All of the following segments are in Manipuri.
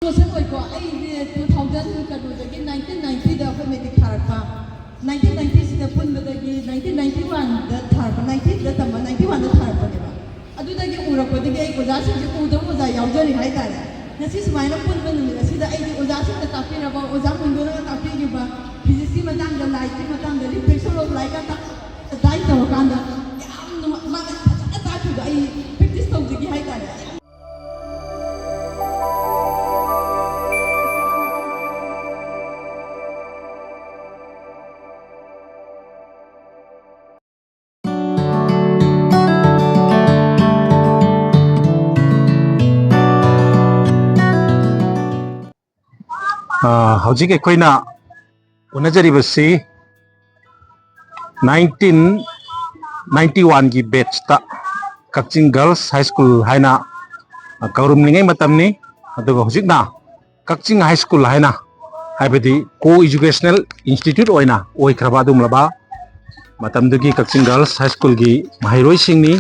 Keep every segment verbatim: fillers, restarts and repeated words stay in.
ꯄꯣꯁꯟ ꯑꯣꯏꯀꯣ꯫ ꯑꯩꯁꯦ ꯇꯨ ꯊꯥꯎꯖꯟ ꯀꯩꯅꯣꯗꯒꯤ, ꯅꯥꯏꯟꯇꯤꯟ ꯅꯥꯏꯟꯇꯤꯗ ꯑꯩꯈꯣꯏ ꯃꯦꯇ꯭ꯔꯤꯛ ꯊꯥꯔꯛꯄ, ꯅꯥꯏꯟꯇꯤꯟ ꯅꯥꯏꯟꯇꯤꯁꯤꯗ ꯄꯨꯟꯕꯗꯒꯤ ꯅꯥꯏꯟꯇꯤꯟ ꯅꯥꯏꯟꯇꯤ ꯋꯥꯟꯗ ꯊꯥꯔꯛꯄ, ꯅꯥꯏꯟꯇꯤꯟꯗ ꯇꯝꯕ ꯅꯥꯏꯟꯇꯤ ꯋꯥꯟꯗ ꯊꯥꯔꯛꯄꯅꯦꯕ꯫ ꯑꯗꯨꯗꯒꯤ ꯎꯔꯛꯄꯗꯒꯤ ꯑꯩ ꯑꯣꯖꯥꯁꯤꯡꯁꯦ ꯎꯗꯕ ꯑꯣꯖꯥ ꯌꯥꯎꯖꯔꯤ ꯍꯥꯏꯇꯥꯔꯦ꯫ ꯉꯁꯤ ꯁꯨꯃꯥꯏꯅ ꯄꯨꯟꯕ ꯅꯨꯃꯤꯠ ꯑꯁꯤꯗ ꯑꯩꯗꯤ ꯑꯣꯖꯥꯁꯤꯡꯅ ꯇꯥꯛꯄꯤꯔꯕ, ꯑꯣꯖꯥ ꯃꯨꯟꯗꯣꯅꯒ ꯇꯥꯛꯄꯤꯈꯤꯕ ꯐꯤꯖꯤꯛꯁꯀꯤ ꯃꯇꯥꯡꯗ, ꯂꯥꯏꯠꯀꯤ ꯃꯇꯥꯡꯗ, refraction of lightꯀ ꯇꯥꯛ-, ꯗꯥꯏꯠ ꯇꯧꯔꯀꯥꯟꯗ ꯌꯥꯝ ꯅꯨꯡꯉꯥꯏ, ꯃꯥꯅ ꯐꯖꯅ ꯇꯥꯛꯈꯤꯕꯗꯣ ꯑꯩ ꯄ꯭ꯔꯦꯛꯇꯤꯁ ꯇꯧꯖꯒꯦ ꯍꯥꯏꯇꯥꯔꯦ꯫ ꯑ, ꯍꯧꯖꯤꯛ ꯑꯩꯈꯣꯏꯅ ꯎꯅꯖꯔꯤꯕꯁꯤ ꯅꯥꯏꯟꯇꯤꯟ ꯅꯥꯏꯟꯇꯤ ꯋꯥꯟꯒꯤ ꯕꯦꯠꯁꯇ ꯀꯛꯆꯤꯡ ꯒꯔꯜꯁ ꯍꯥꯏ ꯁ꯭ꯀꯨꯜ ꯍꯥꯏꯅ ꯀꯧꯔꯝꯂꯤꯉꯩ ꯃꯇꯝꯅꯤ꯫ ꯑꯗꯨꯒ ꯍꯧꯖꯤꯛꯅ ꯀꯛꯆꯤꯡ ꯍꯥꯏ ꯁ꯭ꯀꯨꯜ ꯍꯥꯏꯅ, ꯍꯥꯏꯕꯗꯤ ꯀꯣ ꯏꯖꯨꯀꯦꯁꯅꯦꯜ ꯏꯟꯁꯇꯤꯇ꯭ꯌꯨꯠ ꯑꯣꯏꯅ ꯑꯣꯏꯈ꯭ꯔꯕ ꯑꯗꯨꯒꯨꯝꯂꯕ ꯃꯇꯝꯗꯨꯒꯤ ꯀꯛꯆꯤꯡ ꯒꯔꯜꯁ ꯍꯥꯏ ꯁ꯭ꯀꯨꯜꯒꯤ ꯃꯍꯩꯔꯣꯏꯁꯤꯡꯅꯤ꯫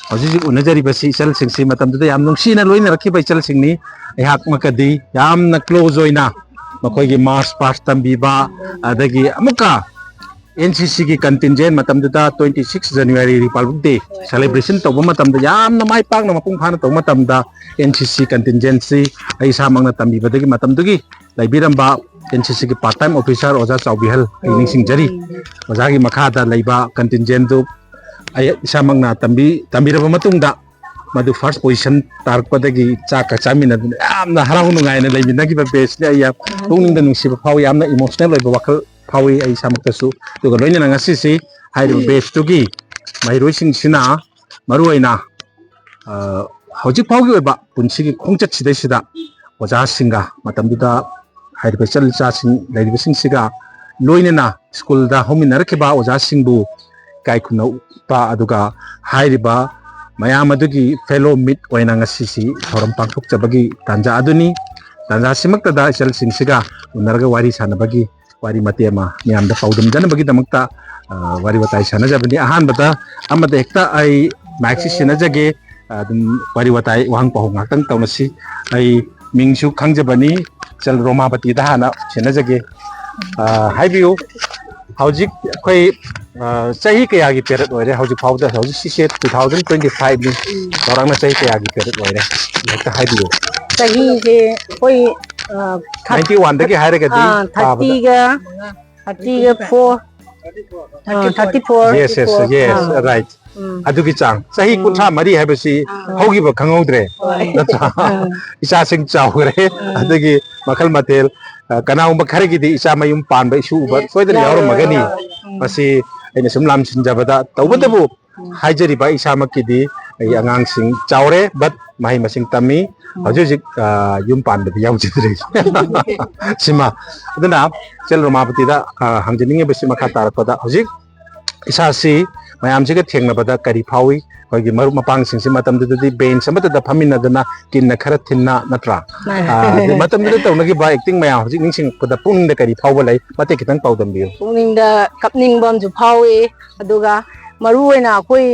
ꯍꯧꯖꯤꯛ ꯍꯧꯖꯤꯛ ꯎꯅꯖꯔꯤꯕꯁꯤ ꯏꯆꯜꯁꯤꯡꯁꯤ ꯃꯇꯝꯗꯨꯗ ꯌꯥꯝ ꯅꯨꯡꯁꯤꯅ ꯂꯣꯏꯅꯔꯛꯈꯤꯕ ꯏꯆꯜꯁꯤꯡꯅꯤ꯫ ꯑꯩꯍꯥꯛꯃꯛꯀꯗꯤ ꯌꯥꯝꯅ ꯀ꯭ꯂꯣꯖ ꯑꯣꯏꯅ ꯃꯈꯣꯏꯒꯤ ꯃꯥꯔꯆ ꯄꯥꯁ ꯇꯝꯕꯤꯕ, ꯑꯗꯒꯤ ꯑꯃꯨꯛꯀ ꯑꯦꯟ ꯁꯤ ꯁꯤꯒꯤ ꯀꯟꯇꯤꯟꯖꯦꯟ ꯃꯇꯝꯗꯨꯗ twenty six January Republic Day celebration ꯇꯧꯕ ꯃꯇꯝꯗ ꯌꯥꯝꯅ ꯃꯥꯏ ꯄꯥꯛꯅ ꯃꯄꯨꯡ ꯐꯥꯅ ꯇꯧꯕ ꯃꯇꯝꯗ ꯑꯦꯟ ꯁꯤ ꯁꯤ ꯀꯟꯇꯤꯟꯖꯦꯟꯁꯤ ꯑꯩ ꯏꯁꯥꯃꯛꯅ ꯇꯝꯕꯤꯕꯗꯒꯤ ꯃꯇꯝꯗꯨꯒꯤ ꯂꯩꯕꯤꯔꯝꯕ ꯑꯦꯟ ꯁꯤ ꯁꯤꯒꯤ part time officer ꯑꯣꯖꯥ ꯆꯥꯎꯕꯤꯍꯜ ꯑꯩ ꯅꯤꯡꯁꯤꯡꯖꯔꯤ꯫ ꯑꯣꯖꯥꯒꯤ ꯃꯈꯥꯗ ꯂꯩꯕ ꯀꯟꯇꯤꯟꯖꯦꯟꯗꯨ ꯑꯩ ꯏꯁꯥꯃꯛꯅ ꯇꯝꯕꯤ-, ꯇꯝꯕꯤꯔꯕ ꯃꯇꯨꯡꯗ ꯃꯗꯨ first position ꯇꯥꯔꯛꯄꯗꯒꯤ ꯆꯥꯛꯀ ꯆꯥꯃꯤꯟꯅꯗꯨꯅ ꯌꯥꯝꯅ ꯍꯔꯥꯎ ꯅꯨꯡꯉꯥꯏꯅ ꯂꯩꯃꯤꯟꯅꯈꯤꯕ ꯕꯦꯁꯅꯤ꯫ ꯑꯩ ꯌꯥꯝ ꯄꯨꯛꯅꯤꯡꯗ ꯅꯨꯡꯁꯤꯕ ꯐꯥꯎꯏ, ꯌꯥꯝꯅ ꯏꯃꯣꯁꯅꯦꯜ ꯑꯣꯏꯕ ꯋꯥꯈꯜ ꯐꯥꯎꯏ ꯑꯩ ꯏꯁꯥꯃꯛꯇꯁꯨ꯫ ꯑꯗꯨꯒ ꯂꯣꯏꯅꯅ ꯉꯁꯤꯁꯤ ꯍꯥꯏꯔꯤꯕ ꯕꯦꯁꯇꯨꯒꯤ ꯃꯍꯩꯔꯣꯏꯁꯤꯡꯁꯤꯅ ꯃꯔꯨꯑꯣꯏꯅ, ꯑ, ꯍꯧꯖꯤꯛ ꯐꯥꯎꯒꯤ ꯑꯣꯏꯕ ꯄꯨꯟꯁꯤꯒꯤ ꯈꯣꯡꯆꯠꯁꯤꯗꯩꯁꯤꯗ ꯑꯣꯖꯥꯁꯤꯡꯒ, ꯃꯇꯝꯗꯨꯗ ꯍꯥꯏꯔꯤꯕ ꯏꯆꯜ ꯏꯆꯥꯁꯤꯡ ꯂꯩꯔꯤꯕꯁꯤꯡꯁꯤꯒ ꯂꯣꯏꯅꯅ ꯁ꯭ꯀꯨꯜꯗ ꯍꯧꯃꯤꯟꯅꯔꯛꯈꯤꯕ ꯑꯣꯖꯥꯁꯤꯡꯕꯨ ꯏꯀꯥꯏ ꯈꯨꯝꯅꯕ ꯎꯠꯄ, ꯑꯗꯨꯒ ꯍꯥꯏꯔꯤꯕ ꯃꯌꯥꯝ ꯑꯗꯨꯒꯤ ꯐꯦꯂꯣ ꯃꯤꯠ ꯑꯣꯏꯅ ꯉꯁꯤꯁꯤ ꯊꯧꯔꯝ ꯄꯥꯡꯊꯣꯛꯆꯕꯒꯤ ꯇꯥꯟꯖꯥ ꯑꯗꯨꯅꯤ꯫ ꯇꯥꯟꯖꯥꯁꯤꯃꯛꯇꯗ ꯏꯆꯜꯁꯤꯡꯁꯤꯒ ꯎꯅꯔꯒ ꯋꯥꯔꯤ ꯁꯥꯟꯅꯕꯒꯤ ꯋꯥꯔꯤ ꯃꯇꯦꯛ ꯑꯃ ꯃꯤꯌꯥꯝꯗ ꯄꯥꯎꯗꯝꯖꯅꯕꯒꯤꯗꯃꯛꯇ, ꯑ, ꯋꯥꯔꯤ ꯋꯥꯇꯥꯏ ꯁꯥꯟꯅꯖꯕꯅꯤ꯫ ꯑꯍꯥꯟꯕꯗ ꯑꯃꯗ ꯍꯦꯛꯇ ꯑꯩ ꯃꯥꯏꯛꯁꯤ ꯁꯤꯟꯅꯖꯒꯦ꯫ ꯑꯗꯨꯝ ꯋꯥꯔꯤ ꯋꯥꯇꯥꯏ, ꯋꯥꯍꯪ ꯄꯥꯎꯍꯪ ꯉꯥꯛꯇꯪ ꯇꯧꯅꯁꯤ꯫ ꯑꯩ ꯃꯤꯡꯁꯨ ꯈꯪꯖꯕꯅꯤ꯫ ꯏꯆꯜ ꯔꯣꯃꯥꯄꯇꯤꯗ ꯍꯥꯟꯅ ꯁꯤꯟꯅꯖꯒꯦ꯫ ꯑ, ꯍꯥꯏꯕꯤꯌꯨ, ꯍꯧꯖꯤꯛ ꯑꯩꯈꯣꯏ, ꯑ, ꯆꯍꯤ ꯀꯌꯥꯒꯤ ꯄꯦꯔꯦꯠ ꯑꯣꯏꯔꯦ ꯍꯧꯖꯤꯛ ꯐꯥꯎꯗ? ꯍꯧꯖꯤꯛ ꯁꯤꯁꯦ two thousand twenty five ꯅꯤ꯫ ꯆꯥꯎꯔꯥꯛꯅ ꯆꯍꯤ ꯀꯌꯥꯒꯤ ꯄꯦꯔꯦꯠ ꯑꯣꯏꯔꯦ? ꯍꯦꯛꯇ ꯍꯥꯏꯕꯤꯌꯨ꯫ ꯆꯍꯤꯁꯦ ꯑꯩꯈꯣꯏ, ꯑ, ꯊꯥꯔ-, ninety one ꯗꯒꯤ ꯍꯥꯏꯔꯒꯗꯤ ꯑ, ꯄꯥꯕꯗ꯫ Thirty ꯒ, thirty ꯒ four, ꯑ, thirty four꯫ Yes, yes, yes, ꯑꯥ꯫ Right. ꯎꯝ꯫ ꯑꯗꯨꯒꯤ ꯆꯥꯡ꯫ ꯆꯍꯤ ꯎꯝ꯫ ꯀꯨꯟꯊ꯭ꯔꯥ ꯃꯔꯤ ꯍꯥꯏꯕꯁꯤ ꯑꯥ꯫ ꯍꯧꯈꯤꯕ ꯈꯪꯍꯧꯗ꯭ꯔꯦ꯫ ꯍꯣꯏ꯫ ꯅꯠꯇ꯭ꯔꯥ? ꯑꯥ꯫ ꯏꯆꯥꯁꯤꯡ ꯆꯥꯎꯈ꯭ꯔꯦ꯫ ꯑꯥ꯫ ꯑꯗꯒꯤ ꯃꯈꯜ ꯃꯊꯦꯜ, ꯑ, ꯀꯅꯥꯒꯨꯝꯕ ꯈꯔꯒꯤꯗꯤ ꯏꯆꯥ ꯃꯌꯨꯝ ꯄꯥꯟꯕ ꯏꯁꯨ ꯎꯕ ꯌꯥꯎꯔꯦ, ꯁꯣꯏꯗꯅ ꯌꯥꯎꯔꯦ, ꯌꯥꯎꯔꯝꯃꯒꯅꯤ꯫ ꯌꯥꯎꯔꯦ꯫ ꯎꯝ꯫ ꯃꯁꯤ ꯑꯩꯅ ꯁꯨꯝ ꯂꯥꯝꯁꯤꯟꯖꯕꯗ, ꯇꯧꯕꯇꯕꯨ ꯎꯝ꯫ ꯍꯥꯏꯖꯔꯤꯕ ꯏꯁꯥꯃꯛꯀꯤꯗꯤ ꯑꯩ ꯎꯝ꯫ ꯑꯉꯥꯡꯁꯤꯡ ꯆꯥꯎꯔꯦ, but ꯃꯍꯩ ꯃꯁꯤꯡ ꯇꯝꯃꯤ꯫ ꯎꯝ꯫ ꯍꯧꯖꯤꯛ ꯍꯧꯖꯤꯛ, ꯑ, ꯌꯨꯝ ꯄꯥꯟꯕꯗꯤ ꯌꯥꯎꯖꯗ꯭ꯔꯤ꯫ ꯁꯤꯃ꯫ ꯑꯗꯨꯅ ꯏꯆꯜ ꯔꯣꯃꯥꯄꯇꯤꯗ, ꯑ, ꯍꯪꯖꯅꯤꯡꯉꯤꯕꯁꯤ ꯃꯈꯥ ꯇꯥꯔꯛꯄꯗ, ꯍꯧꯖꯤꯛ ꯏꯁꯥꯁꯤ ꯃꯌꯥꯝꯁꯤꯒ ꯊꯦꯡꯅꯕꯗ ꯀꯔꯤ ꯐꯥꯎꯏ? ꯑꯩꯈꯣꯏꯒꯤ ꯃꯔꯨꯞ ꯃꯄꯥꯡꯁꯤꯡꯁꯤ ꯃꯇꯝꯗꯨꯗꯗꯤ bench ꯑꯃꯠꯇꯗ ꯐꯝꯃꯤꯟꯅꯗꯅ ꯀꯤꯟꯅ ꯈꯔ ꯊꯤꯟꯅ, ꯅꯠꯇ꯭ꯔꯥ? ꯃꯥꯅꯦ꯫ ꯑ, ꯑꯗꯩ ꯃꯇꯝꯗꯨꯗ ꯇꯧꯅꯈꯤꯕ acting ꯃꯌꯥꯝ ꯍꯧꯖꯤꯛ ꯅꯤꯡꯁꯤꯡꯉꯛꯄꯗ ꯄꯨꯛꯅꯤꯡꯗ ꯀꯔꯤ ꯐꯥꯎꯕ ꯂꯩ? ꯃꯇꯦꯛ ꯈꯤꯇꯪ ꯄꯥꯎꯗꯝꯕꯤꯌꯨ꯫ ꯄꯨꯛꯅꯤꯡꯗ ꯀꯞꯅꯤꯡꯕ ꯑꯃꯁꯨ ꯐꯥꯎꯏ꯫ ꯑꯗꯨꯒ ꯃꯔꯨ ꯑꯣꯏꯅ ꯑꯩꯈꯣꯏ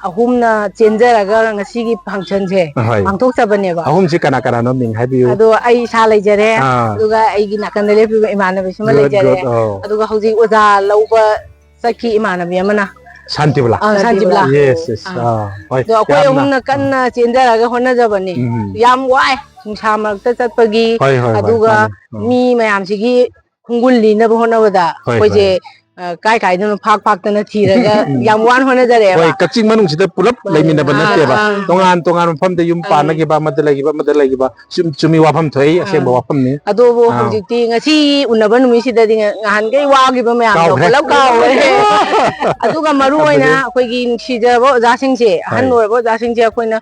ꯑꯍꯨꯝꯅ ꯆꯦꯟꯖꯔꯒ ꯉꯁꯤꯒꯤ functionꯁꯦ ꯍꯣꯏ꯫ ꯄꯥꯡꯊꯣꯛꯆꯕꯅꯦꯕ꯫ ꯑꯍꯨꯝꯁꯤ ꯀꯅꯥ ꯀꯅꯥꯅꯣ ꯃꯤꯡ ꯍꯥꯏꯕꯤꯌꯨ꯫ ꯑꯗꯣ ꯑꯩ ꯏꯁꯥ ꯂꯩꯖꯔꯦ, ꯑꯥ꯫ ꯑꯗꯨꯒ ꯑꯩꯒꯤ ꯅꯥꯀꯟꯗ ꯂꯦꯞꯄꯤꯕ ꯏꯃꯥꯟꯅꯕꯤꯁꯤꯃ good, ꯂꯩꯖꯔꯦ, good, ꯑꯧ꯫ ꯑꯗꯨꯒ ꯍꯧꯖꯤꯛ ꯑꯣꯖꯥ ꯂꯧꯕ ꯆꯠꯈꯤ ꯏꯃꯥꯟꯅꯕꯤ ꯑꯃꯅ꯫ ꯁꯥꯟꯇꯤꯕꯂꯥ? ꯑꯥ, ꯁꯥꯟꯇꯤꯕꯂꯥ꯫ Yes, yes, ꯑꯥ꯫ ꯑꯥ, ꯍꯣꯏ, ꯑꯗꯣ ꯑꯩꯈꯣꯏ ꯌꯥꯝꯅ ꯑꯍꯨꯝꯅ ꯀꯟꯅ ꯆꯦꯟꯖꯔꯒ ꯍꯣꯠꯅꯖꯕꯅꯤ꯫ ꯎꯝ꯫ ꯌꯥꯝ ꯋꯥꯏ, ꯅꯨꯡꯁꯥ ꯃꯔꯛꯇ ꯆꯠꯄꯒꯤ, ꯍꯣꯏ, ꯍꯣꯏ, ꯍꯣꯏ, ꯑꯗꯨꯒ ꯃꯥꯅꯤ, ꯎꯝ꯫ ꯃꯤ ꯃꯌꯥꯝꯁꯤꯒꯤ ꯈꯣꯡꯒꯨꯜ ꯂꯤꯅꯕ ꯍꯣꯠꯅꯕꯗ ꯍꯣꯏ, ꯑꯩꯈꯣꯏꯁꯦ, ꯍꯣꯏ꯫ ꯑ, ꯀꯥꯏ ꯀꯥꯏꯗꯅꯣ ꯐꯥꯛ ꯐꯥꯛꯇꯅ ꯊꯤꯔꯒ ꯎꯝ꯫ ꯌꯥꯝ ꯋꯥꯅ ꯍꯣꯠꯅꯖꯔꯦꯕ꯫ ꯍꯣꯏ, ꯀꯛꯆꯤꯡ ꯃꯅꯨꯡꯁꯤꯗ ꯄꯨꯂꯞ ꯃꯥꯅꯦ꯫ ꯂꯩꯃꯤꯟꯅꯕ ꯑꯥ, ꯅꯠꯇꯦꯕ꯫ ꯑꯥ꯫ ꯇꯣꯉꯥꯟ ꯇꯣꯉꯥꯟꯕ ꯃꯐꯝꯗ ꯌꯨꯝ ꯑꯥ꯫ ꯄꯥꯟꯅꯈꯤꯕ, ꯑꯃꯗ ꯂꯩꯈꯤꯕ, ꯑꯃꯗ ꯂꯩꯈꯤꯕ꯫ ꯆꯨꯝ-, ꯆꯨꯝꯃꯤ, ꯋꯥꯐꯝ ꯊꯣꯛꯏ, ꯑꯥ꯫ ꯑꯁꯦꯡꯕ ꯋꯥꯐꯝꯅꯤ꯫ ꯑꯗꯨꯕꯨ ꯑꯥ꯫ ꯍꯧꯖꯤꯛꯇꯤ ꯉꯁꯤ ꯎꯅꯕ ꯅꯨꯃꯤꯠꯁꯤꯗꯗꯤ ꯉ-, ꯉꯍꯥꯟꯈꯩ ꯋꯥꯈꯤꯕ ꯃꯌꯥꯝꯗꯣ ꯀꯥꯎꯈ꯭ꯔꯦ꯫ ꯄꯨꯂꯞ ꯀꯥꯎꯈ꯭ꯔꯦ꯫ ꯑꯗꯨꯒ ꯃꯔꯨ ꯑꯣꯏꯅ ꯑꯗꯨꯗꯤ ꯑꯩꯈꯣꯏꯒꯤ ꯅꯨꯡꯁꯤꯖꯔꯕ ꯑꯣꯖꯥꯁꯤꯡꯁꯦ, ꯑꯍꯟ ꯍꯣꯏ꯫ ꯑꯣꯏꯔꯕ ꯑꯣꯖꯥꯁꯤꯡꯁꯦ ꯑꯩꯈꯣꯏꯅ